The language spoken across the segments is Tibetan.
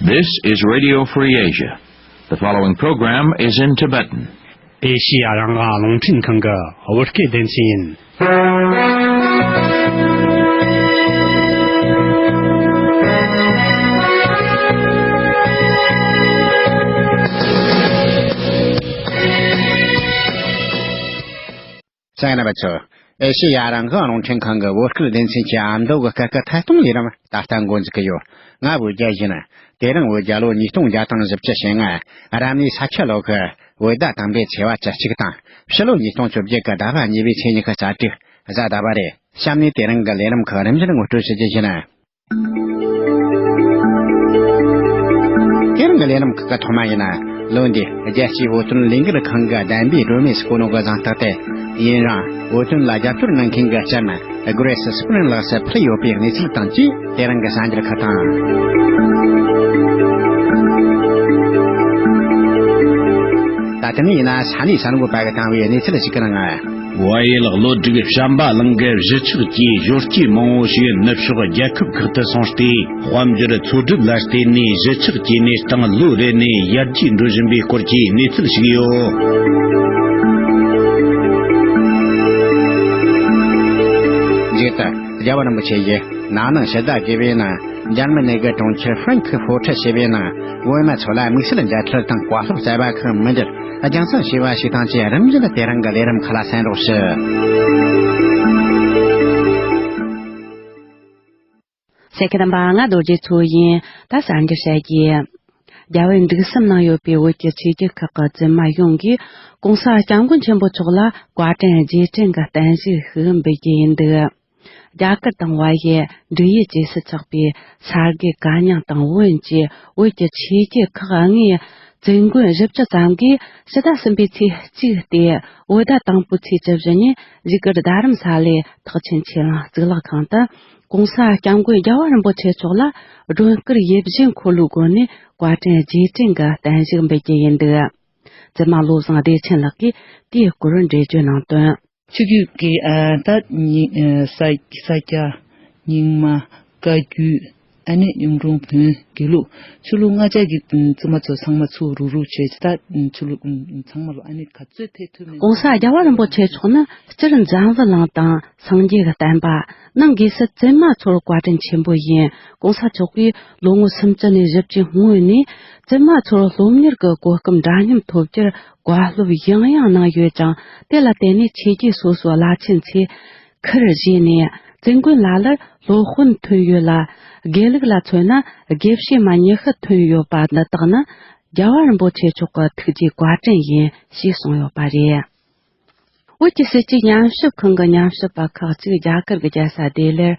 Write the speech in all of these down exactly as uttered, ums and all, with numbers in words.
This is Radio Free Asia. The following program is in Tibetan. ཨེ་ཤི་ཡ་རང་དབང་རླུང་འཕྲིན་ཁང་གི་བོད་སྐད་སྡེ་ཚན་ཡིན། གསན་མཁན་རྣམ་པ་ཚོ། ཨེ་ཤེ་ཡ་རང་དབང་རླུང་འཕྲིན་ཁང་གི་བོད་སྐད་སྡེ་ཚན་གྱི་ཨ་མདོ་གི་སྐད་ཀྱི་ཐད་གཏོང་ལས་རིམ་ད་ལྟ་འགོ་འཛུགས་ཀྱི་ཡོད། ང་བོད་རྒྱལ་ཡིན། དེ་རིང་བོད་རྒྱལ་ལོ་ཉིས་སྟོང་བརྒྱ་དང་བཞི་བཅུ་ཞེ་ལྔ། རབ་གནས་ས་ཁྱི་ལོ་གི་བོད་ཟླ་དང་པོའི་ཚེས་པ་བཅུ་གཅིག་དང་། ཕྱི་ལོ་ཉིས་སྟོང་བཅོ་བརྒྱད་གི་ཟླ་བ་གཉིས་པའི་ཚེས་ཉི་ཤུ་རྩ་དྲུག་གཟའ་ཟླ་བ་རེད། གཤམ་ནས་དེ་རིང་གི་ལས་རིམ་ཁག་རིམ་བཞིན་ངོ་སྤྲོད་ཞུ་རྒྱུ་ཡིན། དེ་རིང་གི་ལས་རིམ་ཁག་གི་ཐོག་མ་ཡིན་ན། ལོ་འདིའི་རྒྱལ་སྤྱིའི་བོད་དོན་ལས་འགུལ་ཁང་གི་བདམས་པའི་སྒྲོན་མེ་སུ་ཀོ་ནོ་གི་གཟེངས་རྟགས་དེ། ཡུན་རིང་བོད་དོན་ལ་རྒྱབ་སྐྱོར་གནང་མཁན་གྱི་སྤྱི་ནོར་Grace Spring ལགས་སུ་ཕུལ་ཡོད་པའི་གནས་ཚུལ་དང་བཅས། དེ་རིང་གི་གསར་འགྱུར་ཁག་དང་། ད་ཐེངས་ཡིན་ན་ས་གནས་གསར་འགོད་པ་གིས་བཏང་བའི་གནས་ཚུལ་ཞིག་གི་ནང་། བལ་ཡུལ་གློ་སྒྲིག་བྱམས་པ་གླིང་གི་གཞིས་ཆགས་ཀྱི་གཞོན་སྐྱེས་མང་བོ་ཞིག་ནུབ་ཕྱོགས་རྒྱལ་ཁབ་ཁག་ཏུ་སོང་སྟེ། དཔལ་འབྱོར་འཚོལ་སྒྲུབ་ལ་བརྟེན་ནས་གཞིས་ཆགས་ཀྱི་གནས་སྟངས་ལོ་རེ་ནས་ཡར་རྒྱས་འགྲོ་བཞིན་པའི་སྐོར་གྱི་གནས་ཚུལ་ཞིག་ཡོད། མཇུག་ཏུ་རྒྱལ་བ་རིན་པོ་ཆེ་ཡིས་ན་ནིང་ཕྱི་ཟླ་དགུ་པའི་ནང་འཇར་མ་ནི་གི་གྲོང་ཁྱེར་ཧྥྲན་ཁི་ཧྥོ་ཁྲི་ཞེས་པའི་ནང་བོད་མི་ཚོ་ལ་དམིགས་བསལ་མཇལ་འཕྲད་དང་བཀའ་སློབ་སྩལ་བ་ཁག་མི་འགྱུར། རྒྱང་སྲིང་ཞུས་པ་ཞིག་དང་བཅས་རིམ་བཞིན་དེ་རིང་གི་ལས་རིམ་ཁག་ལ་གསན་རོགས་ཞུ། གསན་མཁན་རྣམ་པ། ང་རྡོ་རྗེ་མཚོ་ཡིན། ད་གསར་འགྱུར་བཤད་རྒྱུ། རྒྱལ་བའི་འདུག་བསམ་གནང་ཡོད་པའི་བོད་ཀྱི་ཆོས་བརྒྱུད་ཁག་གི་བཙུན་མ་ཡོངས་ཀྱིས་༸གོང་ས་༸སྐྱབས་མགོན་ཆེན་པོ་མཆོག་ལ་བཀའ་དྲིན་རྗེས་དྲན་གྱི་བརྟན་བཞུགས་ཤིག་འབུལ་རྒྱུ་ཡིན་འདུག་རྒྱ་གར་དང་བལ་ཡུལ་འབྲུག་ཡུལ་བཅས་སུ་ཆགས་པའི་ས་དགེ་བཀའ་རྙིང་དང་བོན་གྱི་བོད་ཀྱི་ཆོས་བརྒྱུད་ཁག་ལྔའི་བཙུན་དགོན་བཞི་བཅུ་ཙམ་གྱིས་ཕྱི་ཟླ་གསུམ་པའི་ཚེས་གཅིག་སྟེ་བོད་ཟླ་དང་པོའི་ཚེས་བཅུ་བཞི་ཉིན་བཞུགས་སྒར་རྡ་རམ་ས་ལའི་ཐེག་ཆེན་ཆོས་གླིང་གཙུག་ལག་ཁང་དུ་༸གོང་ས་༸སྐྱབས་མགོན་རྒྱལ་བ་རིན་པོ་ཆེ་མཆོག་ལ་སྒྲོན་དཀར་ཡིད་བཞིན་འཁོར་ལོའི་སྒོ་ནས་བཀའ་དྲིན་རྗེས་དྲན་གྱི་བརྟན་བཞུགས་འབུལ་རྒྱུ་ཡིན་འདུག་བཙུན་མ་བློ་བཟང་བདེ་ཆེན་ལགས་ཀྱིས་དེའི་སྐོར་འགྲེལ་བརྗོད་གནང་དོན། ཆོས་བརྒྱུད་ཀྱི་ཨ་ད་ཉི་ཨ་ས་ས་སྐྱ་རྙིང་མ་བཀའ་བརྒྱུད། ཨ་ནི་གཡུང་དྲུང་བོན་དགེ་ལུགས། ཆོས་ལུགས་ལྔ་ཆ་གི་བཙུན་མ་ཚོ་ཚང་མ་ཚུར་རུག་རུག་བྱས་ད་ཆོས་ལུགས་ཚང་མ་ལ་ཨ་ནི་ག་ཚོད་ཐད་ཐུབ་མིན། ༸གོང་ས་རྒྱལ་བ་རིན་པོ་ཆེ་མཆོག་ནི་སྤྱིར་འཛམ་བུ་གླིང་དང་སངས་རྒྱས་ཀྱི་བསྟན་པ། ནང་སྒོས་སུ་བཙུན་མ་ཚོར་བཀའ་དྲིན་ཆེན་པོ་ཡིན། ༸གོང་ས་མཆོག་གིས་ལོ་ངོ་སུམ་ཅུ་ནས་བཞི་བཅུའི་སྔོན་ནས་བཙུན་མ་ཚོར་སློབ་གཉེར་གྱི་གོ་སྐབས་འདྲ་མཉམ་ཐོབ་རྒྱུར་བཀའ་སློབ་ཡང་ཡང་གནང་ཡོད་ཅིང་། དེ་ལ་བརྟེན་ནས་ཆོས་བརྒྱུད་སོ་སོའི་བླ་ཆེན་ཚོས་ཁུར་བཞེས་ནས་བཙུན་དགོན་ལ་ལར་སློབ་དཔོན་ཐོན་ཡོད་ལ། དགེ་ལུགས་ལ་མཚོན་ན་དགེ་བཤེས་མ་ཉི་ཤུ་ཐོན་ཡོད་པ་འདི་དག་ནི་རྒྱལ་བ་རིན་པོ་ཆེ་མཆོག་གི་ཐུགས་རྗེའི་བཀའ་དྲིན་ཡིན་ཞེས་གསུངས་ཡོད་པ་རེད། བོད་ཀྱི་སྲིད་བྱུས་ཉམས་ཞིབ་ཁང་གི་ཉམས་ཞིབ་པ་ཁག་ཅིག་རྒྱ་གར་གྱི་རྒྱལ་ས་ལྡི་ལིར་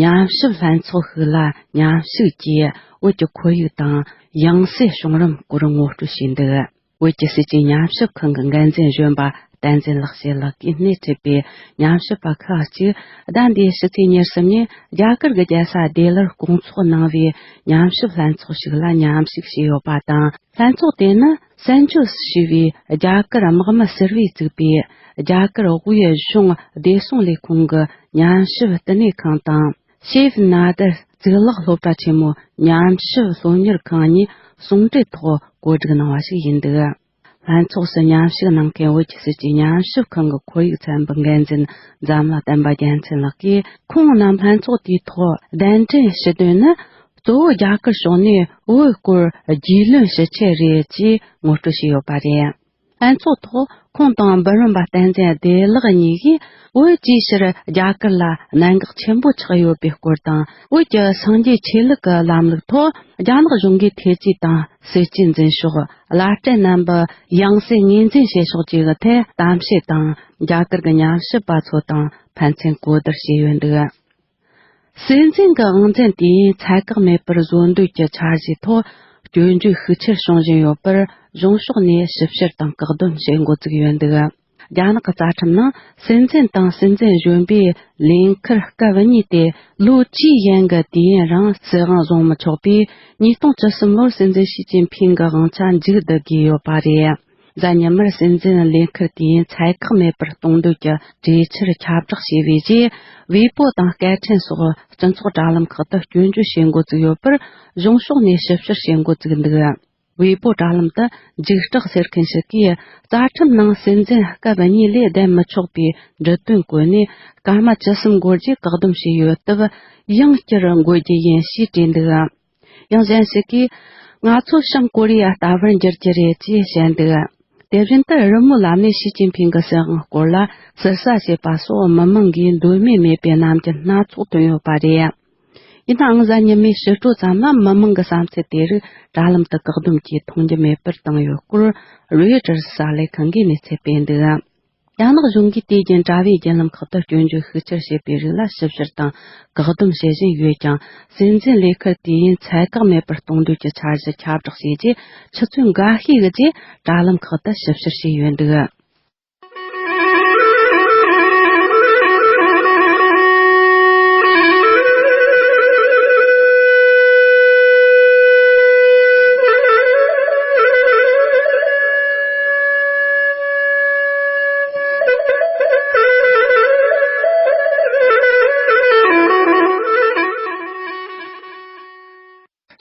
ཉམས་ཞིབ་ལྷན་ཚོགས་ཤིག་ལ་མཉམ་ཞུགས་ཀྱིས་བོད་ཀྱི་ཁོར་ཡུག་དང་ཡང་སྲིད་བྱུང་རིམ་སྐོར་ངོ་སྤྲོད་བྱས་འདུག་བོད་ཀྱི་སྲིད་བྱུས་ཉམས་ཞིབ་ཁང་གི་འགན་འཛིན་གཞོན་པ་བསྟན་འཛིན་ལེགས་བཤད་ལགས་ཀྱིས་སྣེ་ཁྲིད་པའི་ཉམས་ཞིབ་པ་ཁག་ཅིག་ཟླ་འདིའི་ཕྱི་ཚེས་ཉེར་གསུམ་ཉིན་རྒྱ་གར་གྱི་རྒྱལ་ས་ལྡི་ལིར་སྐོང་ཚོགས་གནང་བའི་ཉམས་ཞིབ་ལྷན་ཚོགས་ཤིག་ལ་མཉམ་ཞུགས་བྱས་ཡོད་པ་དང་། ལྷན་ཚོགས་དེ་ནི་སན་ཇོས་ཞེས་པའི་རྒྱ་གར་དམག་མི་ཟུར་པས་བཙུགས་པའི་རྒྱ་གར་དབུས་གཞུང་བདེ་སྲུང་ལས་ཁུངས་ཀྱི་ཉམས་ཞིབ་བསྟི་གནས་ཁང་དང་། ཤེ་ཝི་ནཱ་དར་གཙུག་ལག་སློབ་གྲྭ་ཆེན་མོའི་ཉམས་ཞིབ་སློབ་གཉེར་ཁང་གཉིས་ཟུང་འབྲེལ་ཐོག་གོ་སྒྲིག་གནང་བ་ཞིག་ཡིན་འདུག་ལྷན་ཚོགས་སུ་མཉམ་ཞུགས་གནང་མཁན་བོད་ཀྱི་སྲིད་བྱུས་ཉམས་ཞིབ་ཁང་གི་ཁོར་ཡུག་ཚན་པའི་འགན་འཛིན་འཛམ་གླིང་བསྟན་པ་རྒྱལ་མཚན་ལགས་ཀྱིས། ཁོང་རྣམས་ལྷན་ཚོགས་དེའི་ཐོག་གདན་འདྲེན་ཞུ་དོན་ནི། གཙོ་བོ་རྒྱ་གར་ཕྱོགས་ནས་བོད་སྐོར་རྒྱུས་ལོན་ཞུ་ཆེད་རེད་ཅེས་ངོ་སྤྲོད་བྱས་ཡོད་པ་རེད། ལྷན་ཚོགས་ཐོག་ཁོང་དང་འབུམ་རམས་པ་བསྟན་འཛིན་བདེ་ལེགས་གཉིས་ཀྱིས་བོད་ཅིའི་ཕྱིར་རྒྱ་གར་ལ་གནད་འགག་ཆེན་པོ་ཆགས་ཡོད་པའི་སྐོར་དང་། བོད་ཀྱི་སངས་རྒྱས་ཆོས་ལུགས་ཀྱི་ལམ་ལུགས་ཐོག་རྒྱ་ནག་གཞུང་གིས་ཐེ་ཇུས་དང་སྲིད་ཇུས་འཛིན་ཕྱོགས། བླ་སྤྲུལ་རྣམ་པའི་ཡང་སྲིད་ངོས་འཛིན་བྱེད་ཕྱོགས་བཅས་ཀྱི་ཐད་གཏམ་བཤད་དང་། རྒྱ་གར་གྱི་ཉམས་ཞིབ་པ་ཚོ་དང་ཕན་ཚུན་གོ་བསྡུར་བྱས་ཡོད་འདུག་སྲིད་འཛིན་གྱི་དབང་འཛིན་དུས་ཡུན་ཚད་བཀག་མེད་པར་བཟོ་འདོད་ཀྱི་འཆར་གཞིའི་ཐོག་སྐྱོན་བརྗོད་ཤུགས་ཆེར་བྱུང་བཞིན་ཡོད་པར་གཞུང་ཕྱོགས་ནས་ཞིབ་བཤེར་དང་བཀག་སྡོམ་བྱེད་འགོ་བཙུགས་ཡོད་འདུག་རྒྱ་ནག་གི་རྩ་ཁྲིམས་ནང་སྲིད་འཛིན་དང་སྲིད་འཛིན་གཞོན་པའི་ལས་འཁུར་སྐབས་གཉིས་ཏེ་ལོ་བཅུའི་ཡན་གྱི་དུས་ཡུན་རིང་སྲིད་དབང་བཟུང་མི་ཆོག་པས། ཉིས་སྟོང་བཅུ་གསུམ་ལོར་སྲིད་འཛིན་ཞི་ཅིན་ཕིང་གི་དབང་ཆ་མཇུག་བསྡུ་དགོས་ཡོད་པ་རེད། གཟའ་ཉི་མར་སྲིད་འཛིན་ལས་འཁུར་དུས་ཡུན་ཚད་བཀག་མེད་པར་གཏོང་འདོད་ཀྱི་གྲོས་འཆར་ཁྱབ་བསྒྲགས་བྱས་པའི་རྗེས། ཝེ་པོ་དང་སྐད་འཕྲིན་སོགས་སྤྱི་ཚོགས་དྲ་ལམ་ཁག་ཏུ་སྐྱོན་བརྗོད་བྱེད་འགོ་བཙུགས་ཡོད་པར། གཞུང་ཕྱོགས་ནས་ཞིབ་བཤེར་བྱེད་འགོ་བཙུགས་འདུག། ཝེ་པོ་དྲ་ལམ་དུ་འཇིགས་སྐྲག་ཟེར་མཁན་ཞིག་གིས། རྩ་ཁྲིམས་ནང་སྲིད་འཛིན་སྐབས་གཉིས་ལས་བསྡད་མི་ཆོག་པའི་འབྲུ་དོན་བཀོད་ནས། སྐར་མ་བཅུ་གསུམ་འགོར་རྗེས་བཀག་སྡོམ་བྱས་ཡོད་སྟབས། ཡང་བསྐྱར་འགོད་རྒྱུ་ཡིན་ཞེས་བྲིས་འདུག། ཡང་གཞན་ཞིག་གིས། ང་ཚོ་བྱང་ཀོ་རི་ཡ་ལྟ་བུར་འགྱུར་གྱི་རེད་ཅེས་བཤད་འདུག། དེ་བཞིན་དུ་རི་མོའི་ལམ་ནས་ཞི་ཅིན་ཕིང་གི་སྲིད་དབང་སྐོར་ལ་ཟུར་ཟ་བྱས་པ་སོགས་མི་མང་གིས་འདོད་མོས་མེད་པའི་རྣམ་འགྱུར་སྣ་ཚོགས་བཏོན་ཡོད་པ་རེད། ཡིན་ནའང་། གཟའ་ཉི་མའི་ཕྱི་དྲོ་ཙམ་ལ་མི་མང་གི་བསམ་ཚུལ་དེ་རིགས་དྲ་ལམ་དུ་བཀག་སྡོམ་གྱིས་མཐོང་རྒྱུ་མེད་པར་བཏང་ཡོད་སྐོར། རོའི་ཊར་གསར་ལས་ཁང་གིས་གནས་ཚུལ་སྤེལ་འདུག། རྒྱ་ནག་གཞུང་གིས་དུས་རྒྱུན་དྲ་བའི་བརྒྱུད་ལམ་ཁག་ཏུ་སྐྱོན་བརྗོད་ཤུགས་ཆེར་བྱེད་པའི་རིགས་ལ་ཞིབ་བཤེར་དང་བཀག་སྡོམ་བྱེད་བཞིན་ཡོད་ཀྱང་། སྲིད་འཛིན་ལས་འཁུར་དུས་ཡུན་ཚད་བཀག་མེད་པར་གཏོང་འདོད་ཀྱི་འཆར་གཞི་ཁྱབ་བསྒྲགས་བྱས་རྗེས། ཆུ་ཚོད་འགའ་ཤས་ཀྱི་རྗེས་དྲ་ལམ་ཁག་ཏུ་ཞིབ་བཤེར་བྱས་ཡོད་འདུག།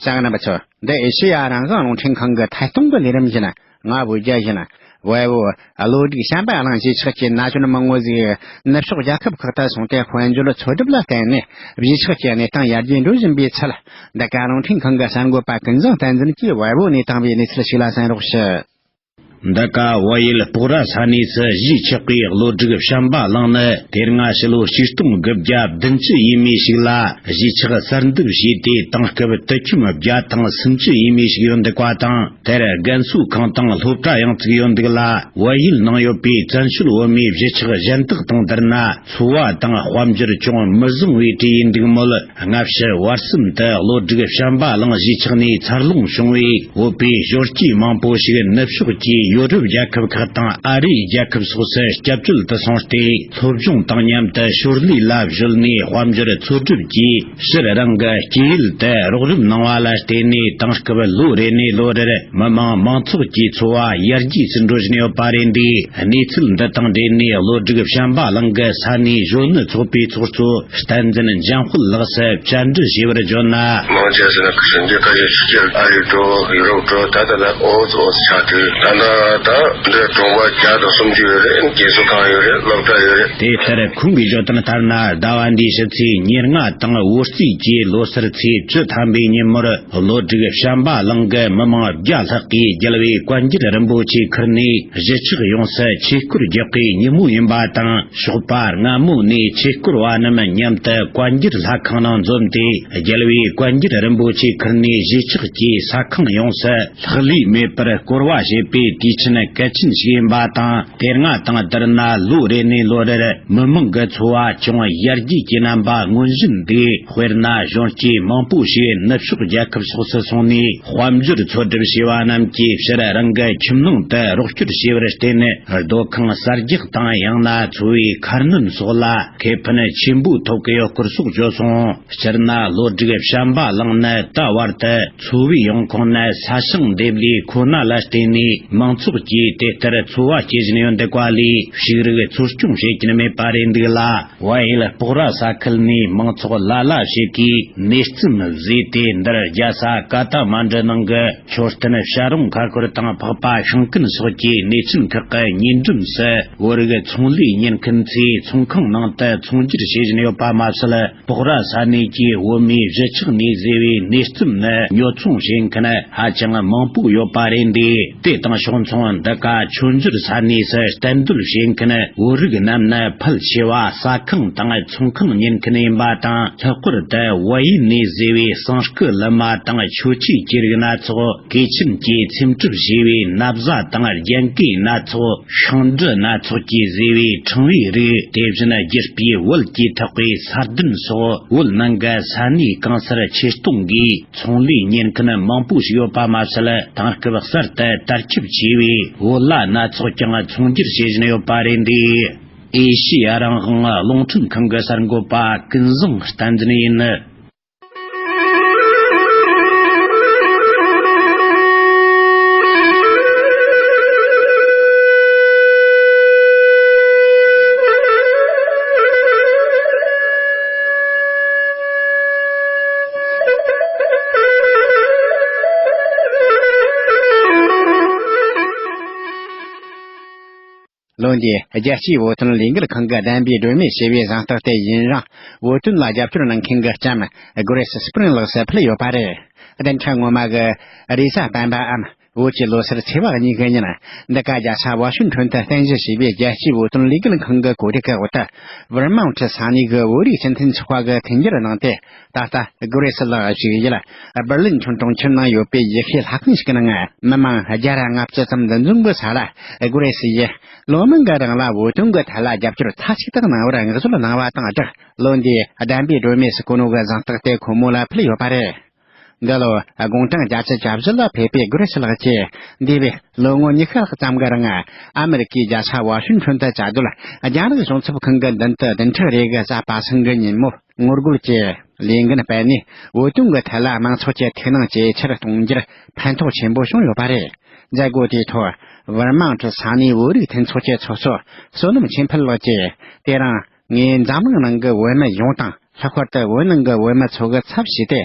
བྱང་རྣམ་པ་ཚོ། འདི་ཨེ་ཤེ་ཡ་རང་དབང་རླུང་འཕྲིན་ཁང་གི་ཐད་གཏོང་གི་ལས་རིམ་ཡིན། ང་བོད་རྒྱལ་ཡིན། ཝེ་བོ། བློ་སྒྲིག་བྱམས་པ་གླིང་གཞིས་ཆགས་ཀྱི་ན་གཞོན་མང་བོ་ཟིག་ནུབ་ཕྱོགས་རྒྱལ་ཁབ་ཁག་ཏུ་སོང་སྟེ་དཔལ་འབྱོར་འཚོལ་སྒྲུབ་ལ་བརྟེན་ནས་གཞིས་ཆགས་ཀྱི་གནས་སྟངས་ཡར་རྒྱས་འགྲོ་བཞིན་པའི་ཚུལ། འདི་ག་རླུང་འཕྲིན་ཁང་གི་གསར་འགོད་པ་ཀུན་བཟང་བསྟན་འཛིན་གྱིས་ཝེ་བོ་ནས་བཏང་བའི་གནས་ཚུལ་ཞིག་ལ་གསན་རོགས་ཞུ། འདི་ག་བལ་ཡུལ་སྤོག་ར་ས་གནས་སུ་གཞིས་ཆགས་པའི་བློ་སྒྲིག་བྱམས་པ་གླིང་ནི། དེ་སྔ་ཕྱི་ལོ་ཆིག་སྟོང་དགུ་བརྒྱ་བདུན་ཅུ་ཡས་མས་ཤིག་ལ་གཞིས་ཆགས་གསར་འདེབས་བྱས་ཏེ། དེང་སྐབས་དུད་ཁྱིམ་བརྒྱ་དང་སུམ་ཅུ་ཡས་མས་ཤིག་ཡོད་འདུག་པ་དང་། དེར་རྒན་གསོ་ཁང་དང་སློབ་གྲྭ་ཡང་བཙུགས་ཡོད་འདུག་ལ། བལ་ཡུལ་ནང་ཡོད་པའི་བཙན་བྱོལ་བོད་མིའི་གཞིས་ཆགས་གཞན་དག་དང་བསྡུར་ན། འཚོ་བ་དང་དཔལ་འབྱོར་ཅུང་མི་བཟང་བའི་གྲས་ཡིན་འདུག་མོད། སྔ་ཕྱི་བར་གསུམ་དུ་བློ་སྒྲིག་བྱམས་པ་གླིང་གཞིས་ཆགས་ནས་འཚར་ལོངས་བྱུང་བའི་བོད་པའི་གཞོན་སྐྱེས་མང་པོ་ཞིག་ནུབ་ཕྱོགས་ཀྱི་ཡོ་རོབ་རྒྱལ་ཁབ་ཁག་དང་ཨ་རིའི་རྒྱལ་ཁབ་སོགས་སུ་སྐྱབས་བཅོལ་དུ་སོང་སྟེ། སློབ་སྦྱོང་དང་མཉམ་དུ་ཞོར་ལས་ལ་གཞོལ་ནས་དཔལ་འབྱོར་འཚོལ་སྒྲུབ་ཀྱིས། སྤྱིར་རང་གི་སྐྱེས་ཡུལ་དུ་རོགས་རམ་གནང་བ་ལ་བརྟེན་ནས། དེང་སྐབས་ལོ་རེ་ནས་ལོ་རེར་མི་མང་མང་ཚོགས་ཀྱི་འཚོ་བ་ཡར་རྒྱས་སུ་འགྲོ་བཞིན་ཡོད་པ་རེད་འདུག། གནས་ཚུལ་འདི་དང་འབྲེལ་ནས། བློ་སྒྲིག་བྱམས་པ་གླིང་གི་ས་གནས་གཞོན་ནུ་ཚོགས་པའི་ཚོགས་གཙོ་བསྟན་འཛིན་འཇམ་དཔལ་ལགས་སུ་བཅར་འདྲི་བྱས་པར་བརྗོད་ན། མང་ཆེ་ས་ན་ཁ་སང་འདི་ཁ་ཤས་ཕྱི་རྒྱལ་ཨ་རི་འགྲོ། ཡུ་རོབ་འགྲོ། ད་ལྟ་ལ་ཨོ་ཙི་ཨོ་ཙི་ཆགས་དུས། ད་ལྟ་ད་འདི་གྲོང་པ་བརྒྱ་དང་སུམ་ཅུ་ཡོད་རེད། རྒན་གསོ་ཁང་ཡོད་རེད། སློབ་གྲྭ་ཡོད་རེད། དེ་ལྟར་ཁོང་གིས་བརྗོད་དོན་ལྟར་ན། ཟླ་བ་འདིའི་ཕྱི་ཚེས་ཉེར་ལྔ་དང་བོད་རྩིས་ཀྱི་ལོ་གསར་ཚེས་བཅུ་ཐམ་པའི་ཉིན་མོར། བློ་སྒྲིག་བྱམས་པ་གླིང་གི་མི་མང་བརྒྱ་ལྷག་གིས་རྒྱལ་བའི་བཀའ་འགྱུར་རིན་པོ་ཆེ་ཁུར་ནས་གཞིས་ཆགས་ཡོངས་སུ་ཆོས་འཁོར་རྒྱག་པའི་ཉིན་མོ་ཡིན་པ་དང་། ཞོགས་པ་སྔ་མོ་ནས་ཆོས་འཁོར་བ་རྣམས་མཉམ་དུ་བཀའ་འགྱུར་ལྷ་ཁང་ནང་འཛོམས་ཏེ། རྒྱལ་བའི་བཀའ་འགྱུར་རིན་པོ་ཆེ་ཁུར་ནས་གཞིས་ཆགས་ཀྱི་ཟ་ཁང་ཡོངས་སུ་ལྷག་ལུས་མེད་པར་བསྐོར་བ་བྱེད་པའི་དུས་ཆེན་གལ་ཆེན་ཞིག་ཡིན་པ་དང་། དེ་སྔ་དང་བསྡུར་ན་ལོ་རེ་ནས་ལོ་རེར་མི་མང་གི་འཚོ་བ་ཅུང་ཡར་རྒྱས་ཀྱི་རྣམ་པ་མངོན་བཞིན་འདུག། དཔེར་ན། གཞོན་སྐྱེས་མང་པོ་ཞིག་ནུབ་ཕྱོགས་རྒྱལ་ཁབ་སོགས་སུ་སོང་ནས་དཔལ་འབྱོར་འཚོལ་སྒྲུབ་བྱས་པ་རྣམས་ཀྱིས་སྤྱིར་རང་གི་ཁྱིམ་ནང་དུ་རོགས་སྐྱོར་བྱས་པར་བརྟེན། སྡོད་ཁང་གསར་རྒྱག་དང་། ཡང་ན་འཚོ་བའི་ཁ་སྣོན་སོགས་ལ་ཁེ་ཕན་ཆེན་པོ་ཐོབ་ཀྱི་ཡོད་སྐོར་སོགས་བརྗོད་སོང་། སྤྱིར་ན། བློ་སྒྲིག་བྱམས་པ་གླིང་ནི་ད་བར་དུ་འཚོ་བའི་ཡོང་ཁུངས་ནི་ས་ཞིང་འདེབས་ལས་ཁོ་ན་ལ་བརྟེན་ནས། མང་ཚོགས་ཀྱིས་དེ་ལྟར་འཚོ་བ་སྐྱེལ་བཞིན་ཡོད་འདུག་པ་ལས། ཕྱུགས་རིགས་འཚོ་སྐྱོང་བྱེད་ཀྱིན་མེད་པ་རེད་འདུག་ལ། བལ་ཡུལ་སྤོག་ར་ས་ཁུལ་ནས་མང་ཚོགས་ལ་ལ་ཞིག་གིས་ནས་རྩམ་བཟོས་ཏེ། འདིར་རྒྱལ་ས་ཀ་ཐ་མན་ཌུ་ནང་གི་མཆོད་རྟེན་བྱ་རུང་ཁ་ཁོར་དང་། འཕགས་པ་ཤིང་ཀུན་སོགས་ཀྱི་གནས་ཆེན་ཁག་གི་ཉེ་འགྲམ་སུ། བོད་རིགས་ཚོང་ལས་གཉེར་མཁན་ཚོས་ཚོང་ཁང་ནང་དུ་ཚོང་སྒྱུར་བྱེད་བཞིན་ཡོད་པ་མ་ཟད། སྤོག་ར་ས་གནས་ཀྱི་བོད་མིའི་གཞིས་ཆགས་ནས་བཟོས་པའི་ནས་རྩམ་ནི་ཉོ་ཚོང་བྱེད་མཁན་ཧ་ཅང་མང་པོ་ཡོད་པ་རེད་འདུག། དེ་དང་ཕྱོགས་མཚུངས། འདི་ག་མཆོད་འཇོར་ས་གནས་སུ་གཏན་སྡོད་བྱེད་མཁན་བོད་རིགས་རྣམས་ནི་ཕལ་ཆེ་བ་ཟ་ཁང་དང་ཚོང་ཁང་གཉེར་མཁན་ཡིན་པ་དང་། ལྷག་པར་དུ་བལ་ཡུལ་ནས་བཟོས་པའི་ཟངས་སྐུ་ལི་མ་དང་མཆོད་ཆས་ཀྱི་རིགས་སྣ་ཚོགས། གོས་ཆེན་གྱིས་འཚེམ་དྲུབ་བྱས་པའི་ན་བཟའ་དང་རྒྱན་གོས་སྣ་ཚོགས། ཤིང་འབྲུ་སྣ་ཚོགས་ཀྱིས་བཟོས་པའི་ཕྲེང་བའི་རིགས། དེ་བཞིན་བསྒྱུར་སྤུས་བོད་ཀྱིས་འཐག་པའི་ས་གདན་སོགས། བོད་ནང་གི་ས་གནས་གང་སར་ཆེད་གཏོང་གིས་ཚོང་ལས་གཉེར་མཁན་མང་པོ་ཞིག་ཡོད་པ་མ་ཟད། དེང་སྐབས་གསར་དུ་དར་ཁྱབ་ཆེ་བའི་བོད་ལྭ་སྣ་ཚོགས་ཀྱང་ཚོང་སྒྱུར་བྱེད་བཞིན་ཡོད་པ་རེད་འདུག། ཨེ་ཤི་ཡ་རང་དབང་རླུང་འཕྲིན་ཁང་གི་གསར་འགོད་པ་ཀུན་བཟང་བསྟན་འཛིན་ཡིན། འདི་རྒྱལ་སྤྱིའི་བོད་དོན་ལས་འགུལ་ཁང་གི་བདམས་པའི་སྒྲོན་མེ་ཞེས་པའི་གཟེངས་རྟགས་དེ་ཡུན་རིང་བོད་དོན་ལ་རྒྱབ་སྐྱོར་གནང་མཁན་གྱི་ལྕམ་Grace Spring ལགས་སུ་ཕུལ་ཡོད་པ་རེད། བདུན་ཕྲག་སྔོན་མ་གི་རེས་གཟའ་སྤེན་པའམ་བོད་ཀྱི་ལོ་སར་ཚེས་པ་གཉིས་ཀྱི་ཉིན། འདི་ག་རྒྱལ་ས་ཝ་ཤིང་ཊོན་དུ་རྟེན་གཞི་བྱས་པའི་རྒྱལ་སྤྱིའི་བོད་དོན་ལས་འགུལ་ཁང་གི་གོ་སྒྲིག་གི་འོག་ཏུ། ཝར་མོན་ཊི་ས་གནས་ཀྱི་བོད་རིགས་སྤྱི་མཐུན་ཚོགས་པ་གི་མཐུན་འགྱུར་གནང་སྟེ། ད་ལྟ་Grace ལགས་བཞུགས་ཡུལ་སྦར་ལིན་ཁྱོན་གྲོང་ཁྱེར་ནང་ཡོད་པའི་ཡུལ་ཤུལ་ལྷ་ཁང་ཞིག་གི་ནང་མི་མང་བརྒྱ་ར་ལྔ་བཅུ་ཙམ་འདུ་འཛོམས་ཀྱི་ས་ལ། Grace ཡིས་ལོ་མང་གི་རིང་ལ་བོད་དོན་གྱི་ཐད་ལ་རྒྱབ་སྐྱོར་མཐའ་གཅིག་ཏུ་གནང་བར་བསྔགས་བརྗོད་གནང་བ་དང་སྦྲགས། ལོ་འདིའི་བདམས་པའི་སྒྲོན་མེ་སུ་ཀུ་ནོ་གི་གཟེངས་རྟགས་དེ་ཁོ་མོ་ལ་ཕུལ་ཡོད་པ་རེད། འདི་ལོ་དགུང་གྲངས་བརྒྱད་ཅུ་གྱ་བཞི་ལ་ཕེབས་པའི་Grace ལགས་ཀྱིས། འདས་པའི་ལོ་ངོ་ཉི་ཤུ་ལྷག་ཙམ་གྱི་རིང་ཨ་མེ་རི་ཀའི་རྒྱལ་ས་ཝ་ཤིང་ཊོན་དུ་བཅའ་སྡོད་རྒྱ་ནག་གཞུང་ཚབ་ཁང་གི་མདུན་དུ་བདུན་ཕྲག་རེ་གི་གཟའ་པ་སངས་ཀྱི་ཉིན་མོ། ངོ་རྒོལ་གྱི་ལས་འགན་སྤེལ་ནས། བོད་དོན་གྱི་ཐད་ལ་མང་ཚོགས་ཀྱི་ཐུགས་སྣང་ཇེ་ཆེར་གཏོང་རྒྱུར་ཕན་ཐོགས་ཆེན་པོ་བྱུང་ཡོད་པ་རེད། མཛད་སྒོ་དེའི་ཐོག་ཝར་མོན་ཊི་ས་གནས་བོད་རིགས་མཐུན་ཚོགས་ཀྱི་ཚོགས་གཙོ་བསོད་ནམས་ཆོས་འཕེལ་ལགས་ཀྱིས། དེ་རིང་ངས་འཛམ་གླིང་ནང་གི་བོད་མི་ཡོངས་དང་། ལྷག་པར་དུ་བོད་ནང་གི་བོད་མི་ཚོ་གི་ཚབ་བྱས་ཏེ།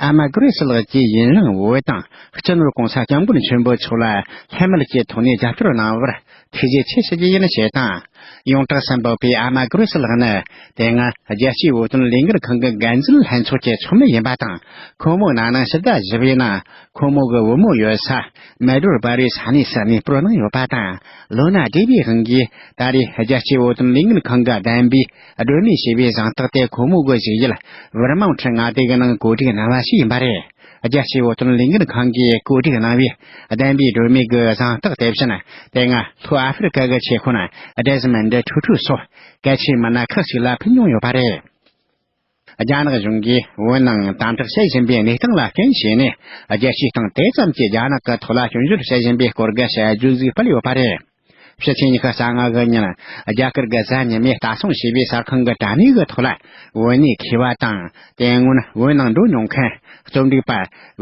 ཨ་མ་Grace ལགས་ཀྱིས་ཡུན་རིང་བོད་དང་སྤྱི་ནོར་༸གོང་ས་༸སྐྱབས་མགོན་ཆེན་པོ་མཆོག་ལ་ལྷད་མེད་ཀྱི་ཐོག་ནས་རྒྱབ་སྐྱོར་གནང་བར་ཐུགས་རྗེ་ཆེ་ཞུ་རྒྱུ་ཡིན་ཞེས་དང་། ཡོངས་གྲགས་སུ་འབོད་པའི་ཨ་མ་Grace ལགས་ནི། དེ་སྔ་རྒྱལ་སྤྱིའི་བོད་དོན་ལས་འགུལ་ཁང་གི་འགན་འཛིན་ལྷན་ཚོགས་ཀྱི་ཚོགས་མི་ཡིན་པ་དང་། ཁོ་མོ་ན་ནིང་ཕྱི་ཟླ་བཞི་པའི་ནང་ཁོ་མོ་གི་བུ་མོ་ཡོད་ས་མལ་གྲོ་སྦ་རའི་ས་གནས་སུ་གནས་སྤོར་གནང་ཡོད་པ་དང་། ལོ་ན་བགྲེས་པའི་དབང་གིས་ད་རེས་རྒྱལ་སྤྱིའི་བོད་དོན་ལས་འགུལ་ཁང་གི་བདམས་པའི་སྒྲོན་མེ་ཞེས་པའི་གཟེངས་རྟགས་དེ་ཁོ་མོ་གི་བཞུགས་ཡུལ་ཝར་མོན་ཊི་མངའ་སྡེ་གི་ནང་གོ་སྒྲིག་གནང་བ་ཞིག་ཡིན་པ་རེད། རྒྱལ་སྤྱིའི་བོད་དོན་ལས་འགུལ་ཁང་གིས་གོ་སྒྲིག་གནང་བའི་བདམས་པའི་སྒྲོན་མེ་གི་གཟེངས་རྟགས་དེ་བཞིན། དེ་སྔ་ལྷོ་ཨ་ཧྥེ་རི་ཀ་གི་ཆེ་དཔོན་ཌེ་སི་མོན་ཌི་ཊུ་ཊུ་སོགས་གལ་ཆེའི་མི་སྣ་ཁག་ཅིག་ལ་ཕུལ་མྱོང་ཡོད་པ་རེད། རྒྱ་ནག་གཞུང་གིས་བོད་ནང་དམ་དྲག་བྱེད་བཞིན་པའི་གནས་སྟངས་ལ་རྐྱེན་བྱས་ནས། རྒྱལ་སྤྱིའི་སྟེང་དེ་ཙམ་གྱིས་རྒྱ་ནག་གི་ཐོག་ལ་སྐྱོན་བརྗོད་བྱེད་བཞིན་པའི་སྐོར་གྱི་དཔྱད་བརྗོད་ཅིག་སྤེལ་ཡོད་པ་རེད། ཕྱི་ཚེས་ཉི་ཤུ་རྩ་ལྔ་གི་ཉིན། རྒྱ་གར་གྱི་གཟའ་ཉི་མའི་ལྟ་སྲུང་ཞེས་པའི་གསར་ཁང་གི་དྲ་གནས་ཀྱི་ཐོག་ལ། བོད་གནས་མཁས་པ་དང་། དེ་སྔོན་བོད་ནང་འགྲོ་མྱོང་མཁན་རྩོམ་སྒྲིག་པ་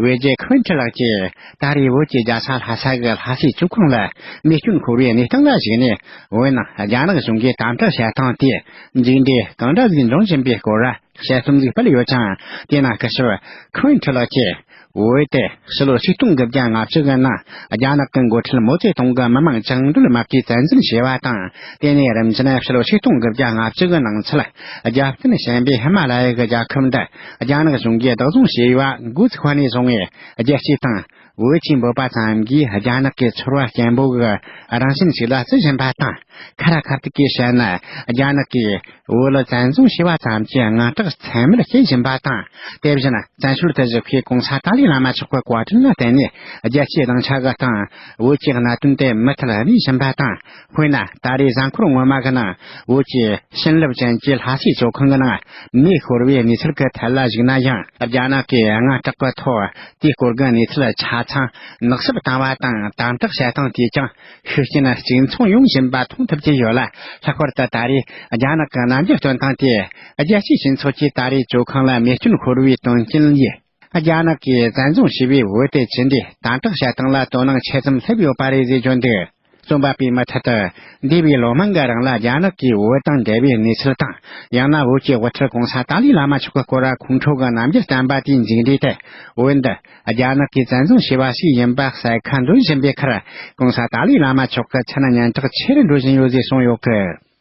ཝེ་ཇེ་ཁུན་ཁྲི་ལགས་ཀྱིས། ད་རེས་བོད་ཀྱི་རྒྱལ་ས་ལྷ་ས་གི་ལྷ་སའི་ཇོ་ཁང་ལ་རྨས་སྐྱོན་ཤོར་བའི་གནས་སྟངས་ལ་གཞིགས་ནས། བོད་ནང་རྒྱ་ནག་གཞུང་གིས་དམ་དྲག་བྱེད་སྟངས་དེ་མཇུག་འབྲས་གང་འདྲ་ཞིག་འབྱུང་བཞིན་པའི་སྐོར་ལ། དཔྱད་རྩོམ་ཞིག་སྤེལ་ཡོད་ཅིང་། དེའི་ནང་སྐུ་ཞབས་ཁུན་ཁྲི་ལགས་ཀྱིས། བོད་དེ་ཕྱི་ལོ་ཆིག་སྟོང་དགུ་བརྒྱ་ལྔ་བཅུ་གི་ནང་རྒྱ་ནག་གི་འགོ་ཁྲིད་མའོ་ཙེ་ཏུང་གི་མི་དམངས་བཅིངས་འགྲོལ་དམག་གིས་བཙན་འཛུལ་བྱས་པ་དང་། དེ་ནས་རིམ་བཞིན་ཕྱི་ལོ་ཆིག་སྟོང་དགུ་བརྒྱ་ལྔ་བཅུ་གི་ནང་ཚུད། རྒྱབ་རྟེན་གཞན་པའི་ཧི་མ་ལ་ཡ་གི་རྒྱལ་ཁབ་འདི་རྒྱ་ནག་གཞུང་གིས་བདག་བཟུང་བྱས་པ་འགོ་ཚུགས་པ་ནས་བཟུང་བས། རྒྱལ་སྤྱིའི་སྟེང་བོད་ཅེས་འབོད་པ་ཙམ་གྱིས་རྒྱ་ནག་གི་ཚོར་བ་སྐྱེན་པོ་གི་རང་བཞིན་ཞིག་ལ་བརྩི་བཞིན་པ་དང་། ཁ་ར་ཁ་ཐུག་གིས་བཤད་ན། རྒྱ་ནག་གིས་བོད་ལ་བཙན་བཟུང་བྱས་པ་ཙམ་གྱིས་དངངས་སྐྲག་ཚད་མེད་སྐྱེ་བཞིན་པ་དང་། དེ་བཞིན་བཙན་བྱོལ་དུ་བཞུགས་པའི་༸གོང་ས་ཏཱ་ལའི་བླ་མ་མཆོག་གི་བཀའ་དྲིན་ལ་བརྟེན་ནས། རྒྱལ་སྤྱིའི་སྡིངས་ཆ་གི་སྟེང་བོད་ཀྱི་གནད་དོན་དེ་མུ་མཐུད་གནས་བཞིན་པ་དང་། དཔེར་ན། ད་རེས་གཟའ་འཁོར་སྔོན་མ་གི་ནང་བོད་ཀྱི་བྱིན་རླབས་ཅན་གྱི་ལྷ་སའི་ཇོ་ཁང་གི་ནང་མེ་ཤོར་བའི་གནས་ཚུལ་གྱི་ཐད་ལ་གཞིགས་ན་ཡང་། རྒྱ་ནག་གིས་དངངས་སྐྲག་གི་ཐོག་དེའི་སྐོར་གྱི་གནས་ཚུལ་ཆ་ཚང་ནག་སུབ་བཏང་བ་དང་། དམ་དྲག་བྱེད་སྟངས་དེས་ཀྱང་ཤུགས་རྐྱེན་གཅིག་མཚུངས་ཡོང་བཞིན་པ་མཐོང་ཐུབ་ཀྱི་ཡོད་ལ། ལྷག་པར་དུ་ད་རེས་རྒྱ་ནག་གི་རྣམ་འགྱུར་སྟོན་སྟངས་དེས། རྒྱལ་སྤྱིའི་སྤྱི་ཚོགས་ཀྱིས་ད་རེས་ཇོ་ཁང་ལ་རྨས་སྐྱོན་ཤོར་བའི་དོན་རྐྱེན་ཡིས། རྒྱ་ནག་གིས་བཙན་བཟུང་བྱས་པའི་བོད་དེ་ཇི་འདྲའི་དམ་དྲག་བྱེད་སྟངས་ལ་དོ་སྣང་ཆེ་ཙམ་སླེབས་ཡོད་པ་རེད་ཟེར་བརྗོད་འདུག་རྩོམ་པ་པོས་མུ་མཐུད་དུ། འདས་པའི་ལོ་མང་གི་རིང་ལ་རྒྱ་ནག་གིས་བོད་དང་འབྲེལ་བའི་གནས་ཚུལ་དང་། ཡང་ན་བོད་ཀྱི་དབུ་ཁྲིད་༸གོང་ས་ཏཱ་ལའི་བླ་མ་མཆོག་གི་སྐོར་ཁོང་ཁྲོ་གི་རྣམ་འགྱུར་བསྟན་པ་དེའི་མཇུག་འབྲས་དེ། བོད་འདི་རྒྱ་ནག་གིས་བཙན་བཟུང་བྱས་པ་ཞིག་ཡིན་པ་གསལ་ཁ་འདོན་བཞིན་པའི་ཁར། ༸གོང་ས་ཏཱ་ལའི་བླ་མ་མཆོག་གི་མཚན་སྙན་གྲགས་ཆེ་རུ་འགྲོ་བཞིན་ཡོད་ཅེས་གསུངས་ཡོད་གི།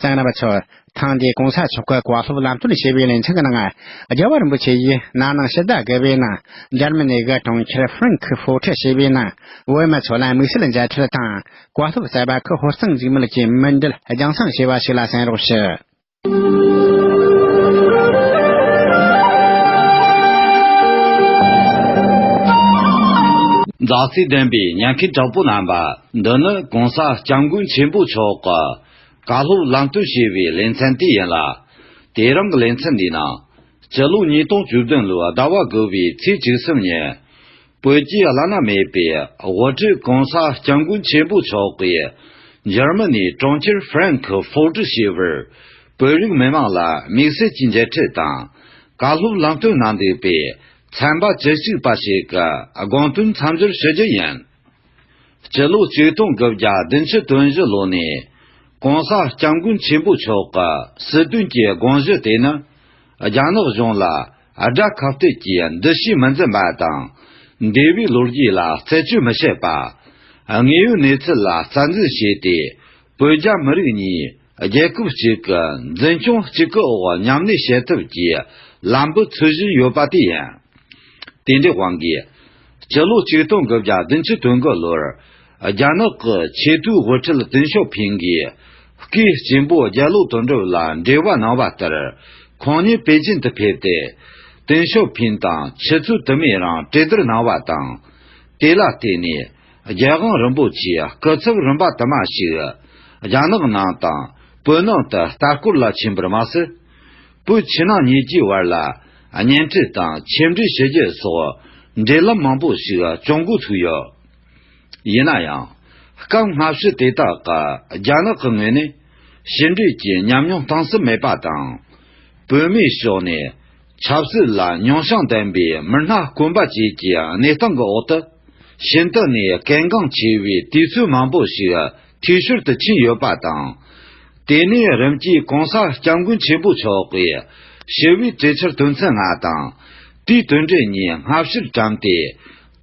གསན་མཁན་རྣམ་པ་ཚོ། ཐེངས་འདིའི་༸གོང་ས་མཆོག་གི་བཀའ་སློབ་ལམ་སྟོན་ཞེས་པའི་ལེ་ཚན་གྱི་ནང་། རྒྱལ་བ་རིན་པོ་ཆེ་ཡིས་ན་ནིང་ཕྱི་ཟླ་དགུ་པའི་ནང་འཇར་མ་ནི་གི་གྲོང་ཁྱེར་ཧྥ་རན་ཁི་ཧྥོ་ཊི་ཞེས་པའི་ནང་བོད་མི་ཚོ་ལ་དམིགས་བསལ་མཇལ་འཕྲད་དང་། བཀའ་སློབ་སྩལ་བ་ཁུ་ཧོར་གཙང་འཇིགས་མེད་ཀྱིས་མུ་འབྲེལ་རྒྱང་སྲིང་བྱས་པ་ཞིག་ལ་གསན་རོགས་ཞུ། མཛའ་བརྩེ་ལྡན་པའི་ཉན་མཁན་གྲོགས་པོ་རྣམ་པ། འདི་ནི་༸གོང་ས་༸སྐྱབས་མགོན་ཆེན་པོ་མཆོག་གི་བཀའ་སློབ་ལམ་སྟོན་ཞེས་པའི་ལེ་ཚན་དེ་ཡིན་ལ། དེ་རིང་གི་ལེ་ཚན་འདིའི་ནང་། སྤྱི་ལོ་ཉིས་སྟོང་བཅུ་བདུན་ལོའི་ཟླ་བ་དགུ་པའི་ཚེས་བཅུ་གསུམ་ཉིན། བོད་ཀྱི་བླ་ན་མེད་པའི་དབུ་ཁྲིད་༸གོང་ས་༸སྐྱབས་མགོན་ཆེན་པོ་མཆོག་གིས་འཇར་མ་ནིའི་གྲོང་ཁྱེར་ཧྥ་རན་ཁི་ཧྥོ་ཊི་ཞེས་པར་བོད་རིགས་མི་མང་ལ་དམིགས་བསལ་གྱི་མཇལ་འཕྲད་དང་ བཀའ་སློབ་ལམ་སྟོན་གནང་འདུག་པས། ཚན་པ་བཅུ་གཅིག་པ་ཞིག་གི་དགོངས་དོན་མཚམས་སྦྱོར་ཞུ་རྒྱུ་ཡིན། སྤྱི་ལོ་ཆིག་སྟོང་དགུ་བརྒྱ་བདུན་ཅུ་དོན་བཞི་ལོ་ནས་གོང་ས་སྐྱབས་མགོན་ཆེན་པོ་མཆོག་གི་སྲིད་དོན་གྱི་དགོངས་གཞི་དེ་ནི། རྒྱ་ནག་གཞུང་ལ་དགྲ་ཁ་གཏད་ཀྱི་འདུ་ཤེས་མི་འཛིན་པ་དང་། འདས་པའི་ལོ་རྒྱུས་ལ་རྩད་གཅོད་མི་བྱེད་པ། དངོས་ཡོད་གནས་ཚུལ་ལ་རྩ་འཛིན་བྱས་ཏེ། བོད་རྒྱ་མི་རིགས་གཉིས་རྒྱལ་ཁབ་གཅིག་གི་འཛིན་སྐྱོང་གཅིག་གི་འོག་མཉམ་གནས་བྱེད་ཐབས་ཀྱི་ལམ་བུ་འཚོལ་བཞིན་ཡོད་པ་དེ་ཡིན། དེ་འདྲའི་དབང་གིས། སྤྱི་ལོ་ཆིག་སྟོང་དགུ་བརྒྱ་བདུན་ཅུ་དོན་དགུ་ལོར། རྒྱ་ནག་གི་ཆེས་མཐོའི་དབུ་ཁྲིད་ཏེང་ཞའོ་ཕིང་གིས་སྐུའི་གཅེན་པོ་རྒྱ་ལོ་དོན་གྲུབ་ལ་འབྲེལ་བ་གནང་བ་ལྟར། ཁོང་ཉིད་པེ་ཅིན་དུ་ཕེབས་ཏེ། ཏེང་ཞའོ་ཕིང་དང་ཆུ་ཚོད་དུ་མའི་རིང་གྲོས་བསྡུར་གནང་བ་དང་། དེ་ལ་བརྟེན་ནས། རྒྱལ་དབང་རིན་པོ་ཆེའི་སྐུ་ཚབ་རིམ་པ་དུ་མ་ཞིག་རྒྱ་ནག་ནང་དང་བོད་ནང་དུ་ལྟ་སྐོར་ལ་ཕྱིན་པར་མ་ཟད། བོད་ཕྱི་ནང་གཉིས་ཀྱི་བར་ལ་གཉེན་འཕྲད་དང་ཆེ་འབྲེལ་ཞུ་རྒྱུ་སོགས་འབྲེལ་ལམ་མང་པོ་ཞིག་བྱུང་འགོ་ཚུགས་ཡོད། ཡིན་ན་ཡང་། སྐབས་སྔ་ཕྱི་དེ་དག་གི་རྒྱ་ནག་གི་ངོས་ནས་ཕྱི་འབྲེལ་གྱི་ཉམས་མྱོང་གཏིང་ཟབ་མེད་པ་དང་། བོད་མིའི་ཕྱོགས་ནས་ཆབ་སྲིད་ལ་མྱོང་བྱང་ལྡན་པའི་མི་སྣ་དཀོན་པ་བཅས་ཀྱི་གནས་སྟངས་ཀྱི་འོག་ཏུ། ཤིན་ཏུ་ནས་གལ་འགངས་ཆེ་བའི་དུས་ཚོད་མང་པོ་ཞིག་འཐུས་ཤོར་དུ་ཕྱིན་ཡོད་པ་དང་། དེ་ནས་རིམ་གྱིས་གོང་ས་སྐྱབས་མགོན་ཆེན་པོ་མཆོག་གིས་ཞི་བའི་གྲོས་འཆར་དོན་ཚན་ལྔ་དང་། དེའི་དོན་འགྲེལ་གཉིས་སྔ་ཕྱིར་བཀྲམ་སྟེ།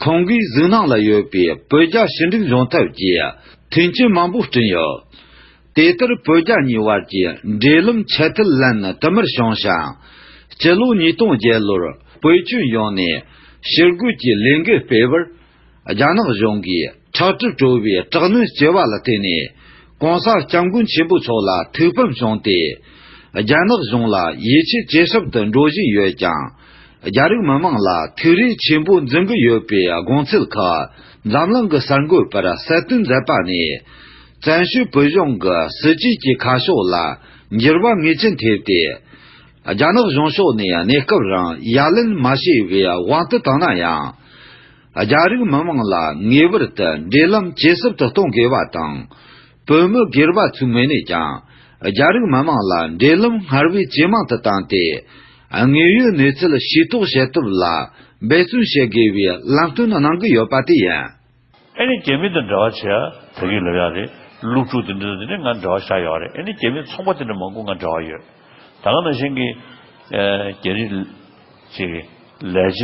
ཁོང་གིས་གཟིགས་སྣང་ལ་ཡོད་པའི་བོད་རྒྱ་ཞི་འགྲིག་འབྱུང་ཐབས་ཀྱི་མཐུན་རྐྱེན་མང་པོ་བསྐྲུན་ཡོད། དེ་ལྟར་བོད་རྒྱ་གཉིས་བར་གྱི་འབྲེལ་ལམ་ཆད་མཐུད་ལན་དུ་མར་བྱུང་ཞིང་། སྤྱི་ལོ་ཉིས་སྟོང་བརྒྱད་ལོར་བོད་ཁྱོན་ཡོངས་ནས་ཕྱིར་རྒོལ་གྱི་ལས་འགུལ་སྤེལ་བར། རྒྱ་ནག་གཞུང་གིས་ཁྲག་དྲི་བྲོ་བའི་དྲག་གནོན་བྱས་པ་ལ་བརྟེན་ནས། གོང་ས་སྐྱབས་མགོན་ཆེན་པོ་མཆོག་ལ་ཐུགས་ཕམ་བྱུང་སྟེ། རྒྱ་ནག་གཞུང་ལ་ཡིད་ཆེས་ཇེ་ཟབ་ཏུ་འགྲོ་བཞིན་ཡོད་ཀྱང་། རྒྱ་རིགས་མི་དམངས་ལ་ཐུགས་རེ་ཆེན་པོ་འཛིན་གྱི་ཡོད་པའི་དགོངས་ཚུལ་ཁག་འཛམ་གླིང་གི་གསར་འགོད་པར་གསལ་སྟོན་མཛད་པ་ནས། བཙན་བྱོལ་བོད་གཞུང་གི་སྲིད་ཇུས་ཀྱི་ཁ་ཕྱོགས་ལ་འགྱུར་བ་ངེས་ཅན་ཐེབས་ཏེ། རྒྱ་ནག་གཞུང་ཕྱོགས་ནས་གནས་སྐབས་རིང་ཡ་ལན་མ་བྱས་པའི་དབང་དུ་བཏང་ན་ཡང་། རྒྱ་རིགས་མི་དམངས་ལ་ངེས་པར་དུ་འབྲེལ་ལམ་ཇེ་ཟབ་ཏུ་གཏོང་དགོས་པ་དང་། བོད་མི་སྒེར་པ་ཚོའི་ངོས་ནས་ཀྱང་། རྒྱ་རིགས་མི་དམངས་ལ་འབྲེལ་ལམ་སྔར་བས་ཇེ་མང་དུ་བཏང་སྟེ། དངོས་ཡོད་གནས་ཚུལ་ཤེས་རྟོགས་བྱེད་ཐབས་ལ་འབད་བརྩོན་བྱེད་དགོས་པའི་ལམ་སྟོན་གནང་གི་ཡོད་པ་དེ་ཡིན། ཨ་ནི་རྒྱ་མི་དང་འབྲེལ་བ་བྱས་ད་གིན་ལབ་ཡག་རེད། སློབ་ཕྲུག་དེ་འདྲ་དེ་ནས་ང་འབྲེལ་བ་བཞག་ཡོད་རེད། ཨ་ནི་རྒྱ་མི་ཚོང་པ་དེ་འདྲ་མང་པོ་ང་འབྲེལ་བ་ཡོད། ད་ག་ནང་བཞིན་གྱི་ཨ་རྒྱ་རིགས་ཅིག་ལས་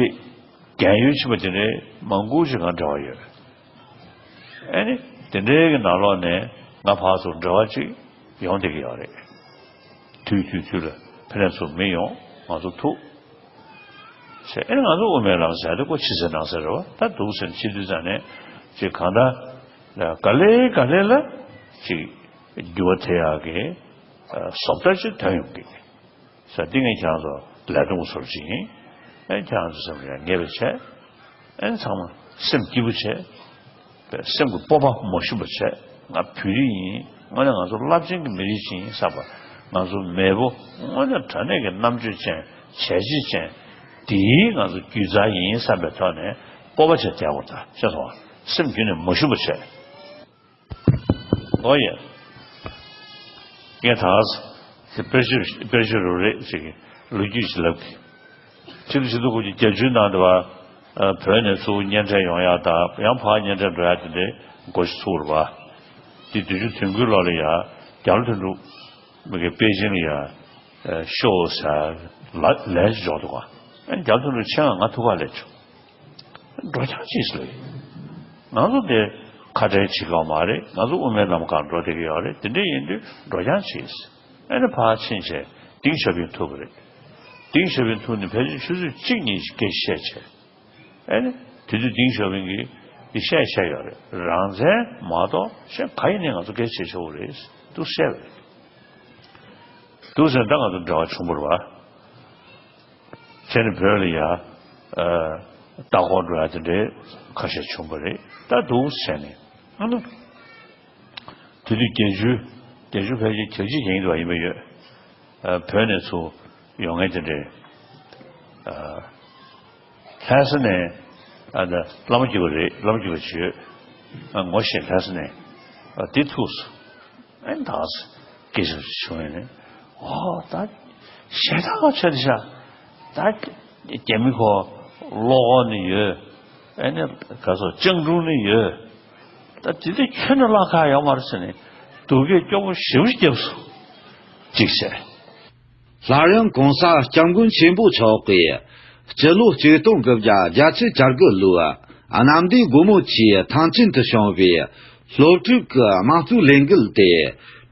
བྱེད་རྒན་ཡོལ་ཕྱིན་པ་དེ་འདྲའི་མང་པོ་ཞིག་ང་འབྲེལ་བ་ཡོད། ཨ་ནི་དེ་འདྲའི་གི་ནང་ལོགས་ནས་ང་ཕར་ཚུར་འབྲེལ་བ་ཅིག་ཡོང་བསྡད་ཀྱི་ཡོད་རེད། དུས་དུས་དུས་ལ་ཕ་ནས་ཚུར་མི་ཡོང་། ང་ཚོ་ཐུག་ཟེར། ཨེ་ང་ཚོ་དབུ་མའི་ལམ་ཟེར་དེ་ཀོ་ཕྱི་ཟེར་ནང་ཟེར་རེད་བ། ད་འདུག་ཟེར་ཕྱི་དུས་ཙང་ནས་ཅིག་གང་ལྟར་ག་ལེ་ག་ལེ་ལ་ཅིག་འགྱུར་བ་ཐེབས་ཡག་གི་བཟོ་ལྟ་ཅིག་ཐོན་ཡོང་གི་ཟེར། འདི་ངས་ཁྱེད་རང་ཚོ་ལས་དོན་ཚོར་ཅིག་ཡིན། ཨེ་ཁྱེད་རང་ཚོ་སེམས་ལ་ངེས་པ་བྱས། ཨེ་ཚང་མ་སེམས་སྐྱིད་པོ་བྱས། པའི་སེམས་ཀྱི་སྤོབས་པ་མ་ཞུམ་པ་བྱས། ང་བོད་རིགས་ཡིན། དངོས་གནས་ང་ཚོ་རླབས་ཆེན་གྱི་མི་རིགས་ཅིག་ཡིན་བསམ་པ། ང་ཚོ་མེས་པོ་དངོས་གནས་དྲང་གནས་ཀྱི་རྣམ་དཔྱོད་ཅན། བྱས་རྗེས་ཅན། དེའི་ང་ཚོ་རྒྱུད་རྩ་ཡིན་བསམ་པའི་ཐོག་ནས་སྤོབས་པ་བྱས་བསྡད་དགོས། ད་ཤེས་སོང་ང་། སེམས་རྒྱུད་ནས་མ་ཞུམ་པ་བྱས། ཨོ་ཡ། ངས་ད་དཔེར་བརྗོད་དཔེར་བརྗོད་རུ་རེད་ཅིག་ལོ་རྒྱུས་ཤིག་ལབ་གི། ཕྱི་ལོ་ཆིག་སྟོང་དགུ་བརྒྱ་བརྒྱད་ཅུའི་ནང་དུ་བ། བོད་ནས་ཚུར་གཉེན་འཕྲད་ཡོང་ཡག་དང་ཡང་ཕར་གཉེན་འཕྲད་འགྲོ་ཡག་དེ་འདྲའི་སྒོ་ཞིག་ཚུགས་རེད་བ། དེ་དུས་ཚོད་དུས་འགོའི་ལོག་ལ་ཡ་རྒྱ་ལོ་དོན་གྲུབ་མི་གི་པེ་ཅིན་ལ་ཡ་ཤོག་ཟེར་ལ་ལན་ཞིག་འབྱོར་འདུག་ག། ཨ་ནི་རྒྱ་ལོ་དོན་གྲུབ་ཆེད་མངགས་ང་ཐུག་ག་སླེབས་བྱུང་། འགྲོ་རྐྱང་བྱེད་ཟེར་ལབ་ཡིན། ང་ཚོ་དེ་ཁ་བྲལ་བྱེད་ཀྱི་ཡོད་མ་རེད། ང་ཚོ་དབུ་མའི་ལམ་ཁར་འགྲོ་བསྡད་ཀྱི་ཡོད་རེད། དེ་འདྲ་ཡིན་དུས་འགྲོ་རྐྱང་བྱེད་ཟེར། ཨ་ནི་ཕར་ཕྱིན་བྱས་ཏེང་ཞའོ་ཕིང་ཐུག་པ་རེད། ཏེང་ཞའོ་ཕིང་ཐུག་ནས་ཕལ་ཆེར་ཆུ་ཚོད་གཅིག་གཉིས་ཤིག་སྐད་ཆ་བཤད་བྱས། ཨ་ནི་དེ་དུས་ཏེང་ཞའོ་ཕིང་གིས་འདི་བཤད་བཤད་ཡོད་རེད། རང་བཙན་མ་གཏོགས་གཞན་ག་ཡིན་ནའི་ང་ཚོ་སྐད་ཆ་བྱེད་ཆོག་གི་རེད་འདུག་བཤད་པ་རེད། འདུག་ཟེར་ད་ང་ཚོ་འབྲེལ་བ་བྱུང་བ་རེད་བ། བྱས་ནས་བོད་ལ་ཡ། ཨ། ལྟ་སྐོར་འགྲོ་ཡ་དེ་འདྲའི་ཁ་ཤས་བྱུང་བ་རེད། ད་འདུག་བྱས་ནས་ཨ་ནི། དེ་དུས་བརྒྱད་ཅུ། བརྒྱད་ཅུ་ཕལ་ཆེར་གྱ་གཅིག་ཡིན་འདུག་ཡིན་པ་ཡོད། ཨ། བོད་ནས་ཚུར་ཡོང་མཁན་དེ་འདྲའི། ཨ། ལྷ་ས་ནས། ཨ། ད་བླ་མ་བརྒྱུད་པ་རེད། བླ་མ་བརྒྱུད་པ་ཅིག་ཡོད། ཨ། ངོ་ཤེས་ལྷ་ས་ནས། ཨ། དེ་ཐུག་སོང་། ཨེ་ད་སྐད་ཆ་བྱུང་ཡོད་ནས། ཨོ་ད་ཞེ་དྲག་ཆེ་དེ་ཤ། ད་རྒྱ་མི་ཁོ་གློག་ནི་ཡོད། ཨེ་ནི་ག་སོ་ལྕང་གྲུང་ནི་ཡོད། ད་དེ་འདྲ་ཁྱོན་ནས་བརླག་ག་ཡོད་མ་རེད་ཟེར་ནས་སྡུག་སྐད་སྐྱོ་པོ་ཞེ་པོ་བརྒྱབ་སོང་། གཅིག་བྱས། སླར་ཡང་༸གོང་ས་༸སྐྱབས་མགོན་ཆེན་པོ་མཆོག་གིས་སྤྱི་ལོ་ཆིག་སྟོང་དགུ་བརྒྱ་བརྒྱད་ཅུ་གྱ་དགུ་ལོའི་གནམ་བདེ་དགོང་མོ་ཆེའི་ཐང་ཆེན་དུ་བྱུང་བའི་སློབ་ཕྲུག་གི་དམངས་གཙོའི་ལས་འགུལ་དེ་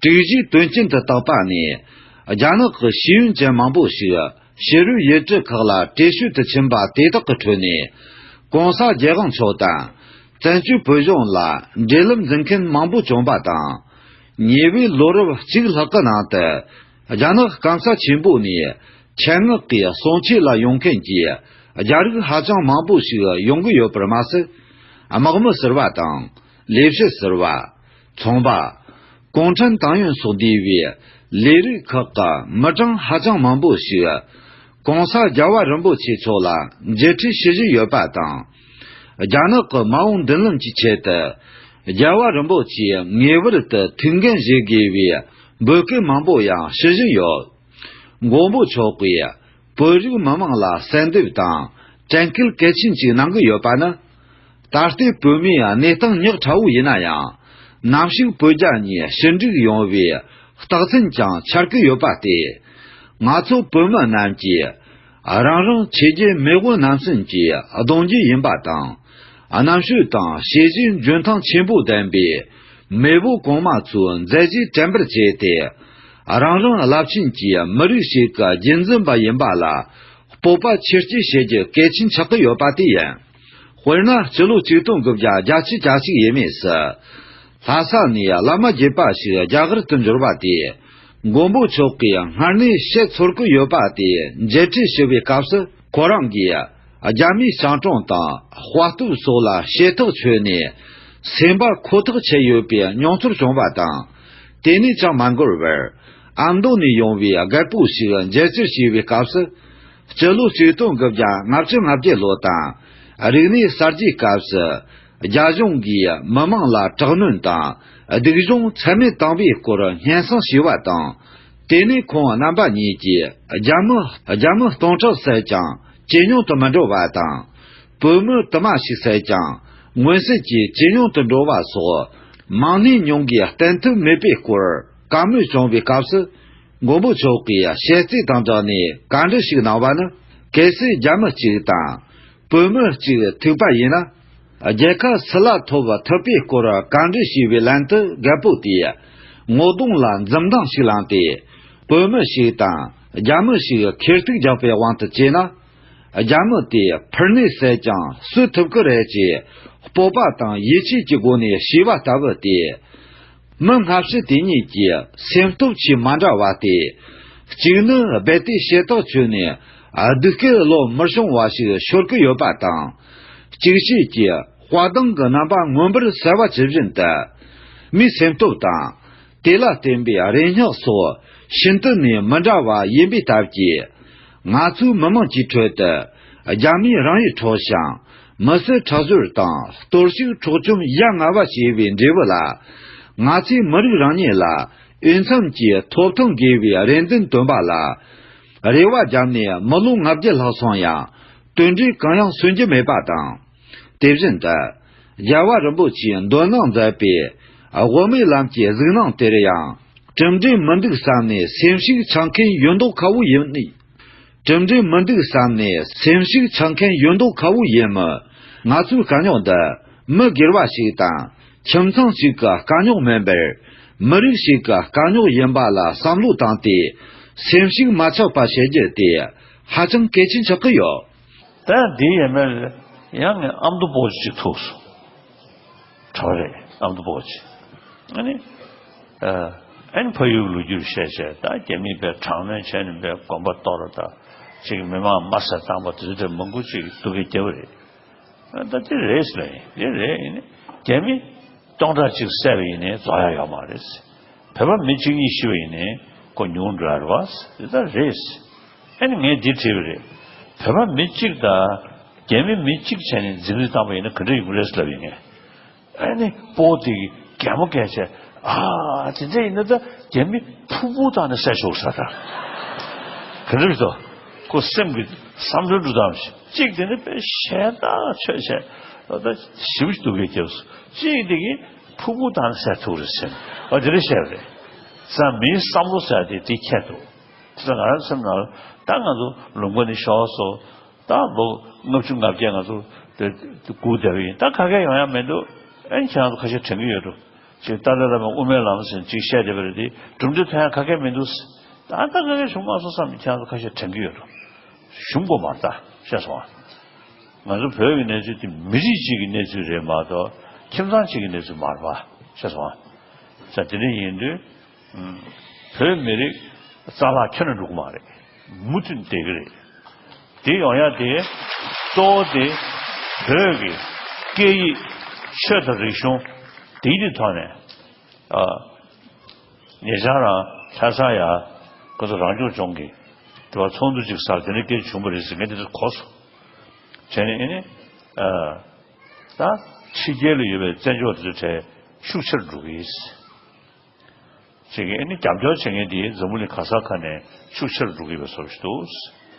དྲུག་བཞིའི་དོན་རྐྱེན་དུ་བཏགས་པ་ནས། རྒྱ་ནག་གི་ཤེས་ཡོན་ཅན་མང་པོ་ཞིག་ཕྱི་རོལ་ཡུལ་གྲུ་ཁག་ལ་བྲོས་བྱོལ་དུ་ཕྱིན་པ་དེ་དག་གི་ཁྲོད་ནས། ༸གོང་ས་རྒྱལ་དབང་མཆོག་དང་བཙན་བྱོལ་བོད་གཞུང་ལ་འབྲེལ་ལམ་འཛིན་མཁན་མང་པོ་བྱུང་བ་དང་། ཉེ་བའི་ལོ་རབས་གཅིག་ལྷག་གི་ནང་དུ། རྒྱ་ནག་སྐམ་ས་ཆེན་པོ་ནས་ཆེད་མངགས་ཀྱིས་གསུང་ཆོས་ལ་ཡོང་མཁན་གྱི་རྒྱ་རིགས་ཧ་ཅང་མང་པོ་ཞིག་ཡོང་གི་ཡོད་པར་མ་ཟད། དམག་མི་ཟུར་པ་དང་ལས་བྱེད་ཟུར་པ། ཚོང་པ། གུང་ཁྲན་ཏང་ཡོན་སོགས་འདུས་པའི་ལས་རིགས་ཁག་གི་མི་གྲངས་ཧ་ཅང་མང་པོ་ཞིག་༸གོང་ས་རྒྱལ་བ་རིན་པོ་ཆེ་མཆོག་ལ་མཇལ་འཕྲད་བྱེད་བཞིན་ཡོད་པ་དང་། རྒྱ་ནག་གི་མ་འོངས་མདུན་ལམ་གྱི་ཆེད་དུ་རྒྱལ་བ་རིན་པོ་ཆེ་ངེས་པར་དུ་ཐུགས་འགན་བཞེས་དགོས་པའི་འབོད་སྐུལ་མང་པོ་ཡང་ཞུ་བཞིན་ཡོད། མགོན་པོ་མཆོག་གིས་བོད་རིགས་མི་དམངས་ལ་གསལ་འདེབས་དང་དྲན་སྐུལ་གལ་ཆེན་ཞིག་གནང་གི་ཡོད་པ་ནི། ད་ལྟའི་བོད་མིའི་གནས་སྟངས་ཉག་ཕྲ་བོ་ཡིན་ན་ཡང་། ནམ་ཞིག་བོད་རྒྱ་གཉིས་ཞི་འགྲིག་ཡོང་བའི་རྟགས་མཚན་ཀྱང་འཆར་གྱི་ཡོད་པ་སྟེ། ང་ཚོ་བོད་མི་རྣམས་ཀྱིས་རང་རང་ཆོས་བརྒྱུད་མེས་པོ་རྣམ་གསུམ་གྱི་གདུང་རྒྱུད་ཡིན་པ་དང་། རྣམ་དཔྱོད་དང་ཤེས་བཞིན་འཇོན་ཐང་ཆེན་པོ་ལྡན་པའི་མེས་པོ་གོང་མ་ཚོའི་མཛད་རྗེས་དྲན་པར་བྱས་ཏེ། རང་རང་རླབས་ཆེན་གྱི་མི་རིགས་ཤིག་གི་རྒྱུན་འཛིན་པ་ཡིན་པ་ལ་སྤོབས་པ་ཆེར་སྐྱེད་བྱེད་རྒྱུ་གལ་ཆེན་ཆགས་ཀྱི་ཡོད་པ་དེ་ཡིན། དཔེར་ན། སྤྱི་ལོ་ཆིག་སྟོང་དགུ་བརྒྱ་བརྒྱད་ཅུ་གྱ་གཅིག་ཡས་མས་སུ། ལྷ་ས་ནས་བླ་མ་བརྒྱུད་པ་ཞིག་རྒྱ་གར་དུ་འབྱོར་བ་དེ། མགོན་པོ་མཆོག་གིས་སྔར་ནས་བཤད་ཚོར་གྱི་ཡོད་པ་དེ་མཇལ་འཕྲད་ཞུ་བའི་སྐབས་སུ། ཁོ་རང་གིས་རྒྱ་མིའི་ཞིང་གྲོང་དང་དཔའ་སྟོབས་སོགས་ལ་ཞེ་ཐག་ཆོད་ནས་སེམས་པ་ཁོ་ཐག་ཆད་ཡོད་པའི་མྱོང་ཚོར་བྱུང་བ་དང་། དེ་ནས་ཅང་མ་འགོར་བར། ཨ་མདོ་ནས་ཡོང་བའི་རྒད་པོ་ཞིག་མཇལ་བཅར་བྱས་པའི་སྐབས་སུ། སྤྱི་ལོ་ཆིག་སྟོང་དགུ་བརྒྱ་ལྔ་བཅུ་ང་བརྒྱད་ལོ་དང་། རིག་གནས་གསར་བརྗེའི་སྐབས་སུ། རྒྱ་གཞུང་གིས་མི་མང་ལ་དྲག་གནོན་དང་། སྡུག་སྦྱོང་ཚད་མེད་བཏང་བའི་སྐོར་སྙན་སེང་ཞུས་པ་དང་། དེ་ནས་ཁོང་རྣམ་པ་གཉིས་ཀྱིས། རྒྱ་མི། རྒྱ་མི་སྟོང་ཕྲག་བསད་ཀྱང་ཇེ་ཉུང་དུ་མི་འགྲོ་བ་དང་། བོད་མི་དུ་མ་ཞིག་བསད་ཀྱང་མངོན་གསལ་གྱིས་ཇེ་ཉུང་དུ་འགྲོ་བ་སོགས། མང་ནས་ཉུང་གིས་བསྟེན་ཐབས་མེད་པའི་སྐོར་བཀའ་མོལ་བྱུང་བའི་སྐབས་སུ། མགོན་པོ་མཆོག་གིས་ཞལ་རྩིས་དང་སྦྲགས་ནས་བཀའ་འདྲི་ཞིག་གནང་བ་ནི། གལ་སྲིད་རྒྱ་མི་གཅིག་དང་། བོད་མི་གཅིག་ཐུག་པ་ཡིན་ན། རྒྱལ་ཁ་སུ་ལ་ཐོབ་ཐུབ་པའི་སྐོར་བཀའ་འདྲི་ཞུས་པའི་ལན་དུ། རྒད་པོ་དེས་ངོ་གདོང་ལ་འཛུམ་མདངས་ཤིག་བསླངས་ཏེ། བོད་མི་ཞིག་དང་རྒྱ་མི་ཞིག་ཁེར་ཐུག་རྒྱག་པའི་དབང་དུ་བྱས་ན། རྒྱ་མི་དེ་ཕུར་ནས་བསད་ཀྱང་གསོད་ཐུབ་ཀྱི་རེད་ཅེས་སྤོབས་པ་དང་ཡིད་ཆེས་ཀྱི་སྒོ་ནས་ཞུས་པ་ལྟ་བུ་སྟེ། མི་སྔ་ཕྱི་དེ་གཉིས་ཀྱི་སེམས་སྟོབས་ཆེས་མ་འདྲ་བ་སྟེ། གཅིག་ནི་རྦད་དེ་ཞེ་ཐག་ཆོད་ནས་སྡུག་སྐད་བློ་མི་ཤོང་བ་ཞིག་ཤོར་གྱི་ཡོད་པ་དང་། གཅིག་ཤོས་ཀྱིས་དཔའ་གདེང་གི་རྣམ་པ་མངོན་པར་གསལ་བར་བྱེད་བཞིན་དུ། མིའི་སེམས་སྟོབས་དང་། དེ་ལ་བརྟེན་པའི་རེ་སྙེག་སོགས་ཤིན་ཏུ་ནས་མི་འདྲ་བ་ཡིན་པའི་སྟབས་ཀྱིས། ང་ཚོའི་མི་དམངས་ཀྱི་ཁྲོད་དུ་རྒྱ་མིས་རང་ཡིད་འཕྲོག་ཞིང་མི་གསོད་ཁྲག་སྦྱོར་དང་གཏོར་བཤིག་འཕྲོག་བཅོམ་ཡ་ང་བ་བྱས་པའི་འབྲས་བུ་ལ། ང་ཚོའི་མི་རིགས་རང་ཉིད་ལ་འོས་འཚམ་གྱིས་ཐོབ་ཐང་དགོས་པའི་རེ་འདུན་བཏོན་པ་ལ། རེ་བ་བརྒྱབ་ནས་མི་ལོ་ལྔ་བརྒྱ་ལྷག་སོང་ཡང་དོན་འབྲས་གང་ཡང་སོན་རྒྱུ་མེད་པ་དང་། དེ་བཞིན་དུ། རྒྱལ་བ་རིན་པོ་ཆེས་འདོན་གནང་མཛད་པའི་དབུ་མའི་ལམ་གྱི་གཟིགས་སྣང་དེར་ཡང་གྲུབ་འབྲས་མི་འདུག་བསམ་ནས་སེམས་ཤུགས་ཆག་མཁན་ཡོད་མདོག་ཁ་བོ་ཡིན་ནི། གྲུབ་འབྲས་མི་འདུག་བསམ་ནས་སེམས་ཤུགས་ཆག་མཁན་ཡོད་མདོག་ཁ་བོ་ཡིན་མོད། ང་ཚོའི་དཀའ་རྙོག་འདི་མི་སྒེར་བ་ཞིག་དང་ཁྱིམ་ཚང་ཞིག་གི་དཀའ་རྙོག་མིན་པར། མི་རིགས་ཤིག་གི་དཀའ་རྙོག་ཡིན་པ་ལ་བསམ་བློ་བཏང་སྟེ། སེམས་ཤུགས་མ་ཆག་པ་བྱེད་རྒྱུ་དེ་ཧ་ཅང་གལ་ཆེན་ཆགས་ཀྱི་ཡོད། ད་འདི་ཡས་མས་ཡང་ངས་ཨ་མདོ་པོ་ཅིག་ཐུག་སོང་། གྲོགས་རེད། ཨ་མདོ་པོ་ཅིག་ཨ་ནི། ཨ་ནི་ཕ་ཡུལ་ལོ་རྒྱུས་བཤད་བྱས། ད་རྒྱ་མིས་པའི་དྲག་གནོན་བྱས་ནས་པའི་དགོན་པ་གཏོར་ད་ཅིག་མི་མང་དམར་བསད་བཏང་པ་དེ་ཚོ་དེ་མང་པོ་ཅིག་སྡུག་སྐད་རྒྱབ་པ་རེད། ད་དེ་རེད་ཟེར་ལ་ཡིན། དེ་རེད་ཡིན་ནི་རྒྱ་མི་སྟོང་ཕྲག་གཅིག་བསད་པ་ཡིན་ནའི་རྫོགས་ཡ་ཡོད་མ་རེད། བོད་པ་མི་གཅིག་གཉིས་ཤི་བ་ཡིན་ནའི་ཁོ་ཉུང་འགྲོ་ཡ་རེད་བ། དེ་ད་རེད། ཨ་ནི་ངས་འདི་དྲིས་པ་རེད། བོད་པ་མི་གཅིག་དང་རྒྱ་མི་མི་གཅིག་བྱས་ནས་འཛིང་རེས་བཏང་པ་ཡིན་ན་ག་འདྲ་ཡོང་གི་རེད་ཟེར་ལབ་ཡིན་ངས། ཨ་ནི་སྤོ་དེ་གི་གད་མོ་བགད་བྱས། ཨ་དེ་འདྲ་ཡིན་ན་ད་རྒྱ་མི་ཕུ་བོ་བཏང་ནས་བསད་ཆོག་ས་ད། ག་འདྲ་རེད་དོ། ཁོ་སེམས་ཀྱི་བསམ་བློ་འགྲོ་སྟངས་ཤིག་གཅིག་དེ་ནི་དཔེ་ཞེ་དྲག་ཆོས་བྱས་ད་ཞིབ་ཏུ་གི་རྒྱབ་སུ་གཅིག་དེ་གི་ཕུ་བོ་དང་སེ་ཐུག་རེད་ཟེར་ཨ་དེ་རེད་བཤད་རེད། ཙམ་མིའི་བསམ་བློ་ཟེར་དེ་དེ་ཁྱད་དུ་དེ་ང་རང་སེམས་ནང་ད་ང་ཚོ་ལུང་པ་ནི་ཤོག་སོ། ད་ལོ་ལྔ་བཅུ་ང་བརྒྱད་ང་ཚོ་དེ་སྒུག་བསྡད་པ་ཡིན། ད་ག་གེ་ཡོང་ཡ་མི་འདུག་ཨན་ཁྱེད་རང་ཚོ་ཁ་ཤས་དྲན་གི་ཡོད་འགྲོ། ཅིག་ཏཱ་ལའི་བླ་མ་དབུ་མའི་ལམ་ཟེར་ཅིག་བཤད་བསྡད་པ་རེད་དེ་གྲུབ་འབྲས་ཐོན་ཡ་ག་གེ་མི་འདུག་ད་ལྟ་ག་གེ་བྱུང་མ་སོང་བསམ་ཁྱེད་རང་ཚོ་ཁ་ཤས་དྲན་གི་ཡོད་འགྲོ། གཞུང་གོ་མ་ལྟ་ཤེས་སོང་ཨ། ང་ཚོ་བོད་ཀྱི་གནས་ཚུལ་དེ་མི་རིགས་གཅིག་གི་གནས་ཚུལ་རེད་མ་གཏོགས་ཁྱིམ་ཚང་གཅིག་གི་གནས་ཚུལ་མ་རེད་པ་ཤེས་སོང་ཨ། ས་དེ་འདྲ་ཡིན་དུས། བོད་མི་རིགས་རྩ་བརླག་ཁྱོན་ནས་འགྲོ་གི་མ་རེད། མུ་མཐུད་བསྡད་ཀྱི་རེད། དེ་ཡོང་ཡ་དེ་གཙོ་བོ་དེ་བོད་ཀྱི་སྐད་ཡིག་ཆོས་དང་རིག་གཞུང་དེ་ཡི་ཐོག་ནས་ཨ། ཉེ་ཆར་རང་ལྷ་ས་ཡ་ཁོ་ཚོ་རང་སྐྱོང་ལྗོངས་ཀྱི་དེ་བ་ཚོགས་འདུ་གཅིག་སར་དེ་འདྲ་སྐད་བྱུང་བ་རེད་ཟེར་ངས་དེ་འདྲ་གོ་སོང་། བྱས་ནས་ཨེ་ནི་ཨ། ད་ཕྱི་རྒྱལ་ལ་ཡོད་པའི་བཙན་བྱོལ་དེ་ཚོའི་གྲས་ཤུགས་ཆེར་འགྲོ་གི་ཡིན། ཅིག་ཨེ་ནི་རྒྱབ་སྐྱོར་བྱེད་མཁན་དེ་འཛམ་བུ་གླིང་ག་ས་ག་ནས་ཤུགས་ཆེར་འགྲོ་གི་ཡོད་པའི་བཟོ་ཞིག་འདུག་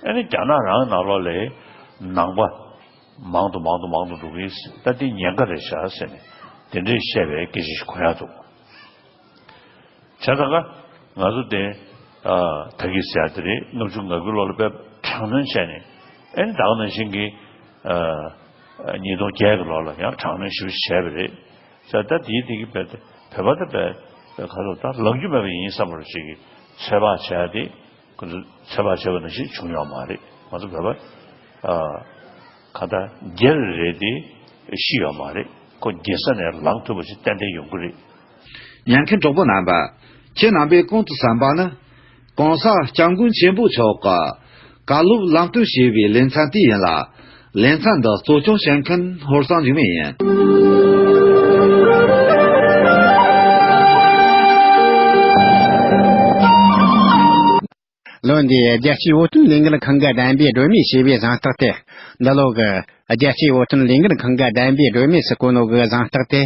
ཨེ་ནི་རྒྱ་ནག་རང་ནང་ལོགས་ལ་ནང་པ་མང་དུ་མང་དུ་མང་དུ་འགྲོ་གི་ཡིན། ད་དེ་ཉེན་ཁ་རེད་ཤག་ཟེར་ནས་དེ་འདྲས་བཤད་པའི་སྐད་ཆ་ཞིག་གོ་ཡག་འདུག་བྱས་ཙང་ཀ་ང་ཚོ་དེ་ཨ་ད་གི་ཟེར་ཡ་དེ་རེད། ལྔ་བཅུ་ང་དགུ་ལོ་ལ་དཔེ་དྲག་གནོན་བྱས་ནས་ཨེ་ནི་ད་ག་ནང་བཞིན་གྱི་ཨ་ཉིས་སྟོང་བརྒྱད་ཀྱི་ལོ་ལ་ཡང་དྲག་གནོན་ཞེ་པོ་བྱས་པ་རེད། ས་ད་དེའི་དེ་གི་བོད་བོད་པ་ད་བོད་བོད་ག་ཚོད་ད་ལབ་རྒྱུ་མེད་པ་ཡིན་བསམ་པ་ཅིག་གི་ཚོད་དཔག་བྱས་ཏེ་ཁོ་ཚོ་ཚོད་དཔག་བྱས་པ་ནང་བཞིན་བྱུང་ཡོད་མ་རེད། ང་ཚོ་བོད་པ་ཨ་ག་ད་སྒེར་རེད་དེ་ཤི་ཡོད་མ་རེད། ཁོ་སྒེར་ས་ནས་ལངས་ཐུབ་པ་ཞིག་ཏན་ཏན་ཡོང་གི་རེད། ཉན་མཁན་གྲོགས་པོ་རྣམ་པ། ཁྱེད་རྣམ་པས་གོང་དུ་གསན་པ་ནི། གོང་ས་སྐྱབས་མགོན་ཆེན་པོ་མཆོག་གི་བཀའ་སློབ་ལམ་སྟོན་ཞེས་པའི་ལེ་ཚན་དེ་ཡིན་ལ། ལེ་ཚན་འདི་གཙོ་སྐྱོང་བྱེད་མཁན་ཧོར་གཙང་འཇིགས་མེད་ཡིན། ལོ་འདིའི་རྒྱལ་སྤྱིའི་བོད་དོན་ལས་འགུལ་ཁང་གི་བདམས་པའི་སྒྲོན་མེ་ཞེས་པའི་གཟེངས་རྟགས་དེ། འདི་ལོ་གི་རྒྱལ་སྤྱིའི་བོད་དོན་ལས་འགུལ་ཁང་གི་བདམས་པའི་སྒྲོན་མེ་སུ་བཀོད་ནོ་གི་གཟེངས་རྟགས་དེ།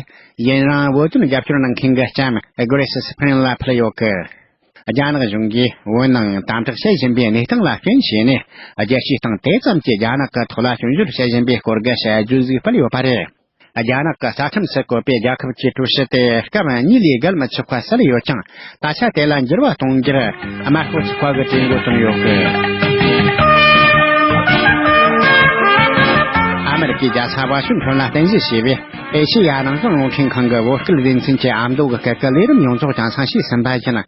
ཡུན་རིང་བོད་དོན་རྒྱབ་སྐྱོར་གནང་མཁན་གྱི་ལྕམ་Grace Spring ལ་ཕུལ་ཡོད་གི། རྒྱ་ནག་གཞུང་གིས་བོད་ནང་དམ་དྲག་བྱེད་བཞིན་པའི་གནས་སྟངས་ལ་རྐྱེན་བྱས་ནས། རྒྱལ་སྤྱིའི་སྟེང་དེ་ཙམ་གྱིས་རྒྱ་ནག་གི་ཐོག་ལ་སྐྱོན་བརྗོད་བྱེད་བཞིན་པའི་སྐོར་གྱི་དཔྱད་བརྗོད་ཟིག་སྤེལ་ཡོད་པ་རེད། རྒྱ་ནག་གི་རྩ་ཁྲིམས་སུ་བཀོད་པའི་རྒྱལ་ཁབ་ཀྱི་ཀྲུའུ་ཞི་དེ་སྐབས་གཉིས་ལས་བརྒལ་མི་ཆོག་པ་གསལ་ཡོད་ཀྱང་། ད་ཆ་དེ་ལ་འགྱུར་བ་གཏོང་རྒྱུར་དམར་ཤོག་ཚོགས་པ་གིས་གྲོས་འགོ་བཏོན་ཡོད་གི། ཨ་མེ་རི་ཀའི་རྒྱལ་ས་ཝ་ཤིང་ཊོན་ལ་རྟེན་གཞི་བྱས་པའི་ཨེ་ཤེ་ཡ་རང་དབང་རླུང་འཕྲིན་ཁང་གི་བོད་སྐད་སྡེ་ཚན་གྱི་ཨ་མདོ་གི་སྐད་ཀྱི་ལས་རིམ་ཡོངས་རྫོགས་ཀྱང་སང་ཞེས་ཟིན་པ་ཡིན།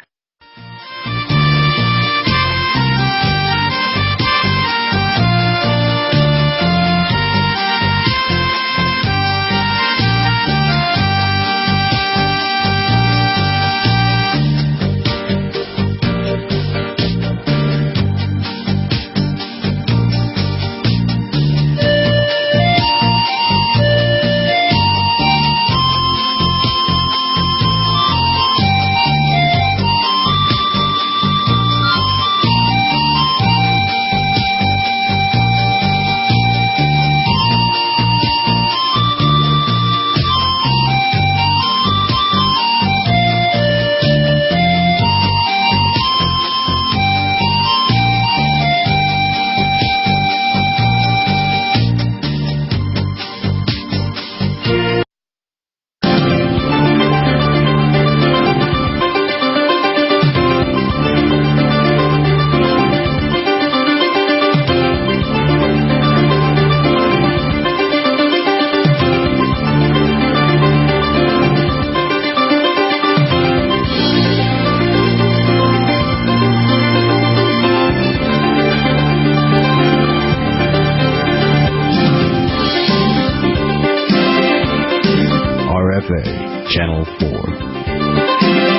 R F A Channel four.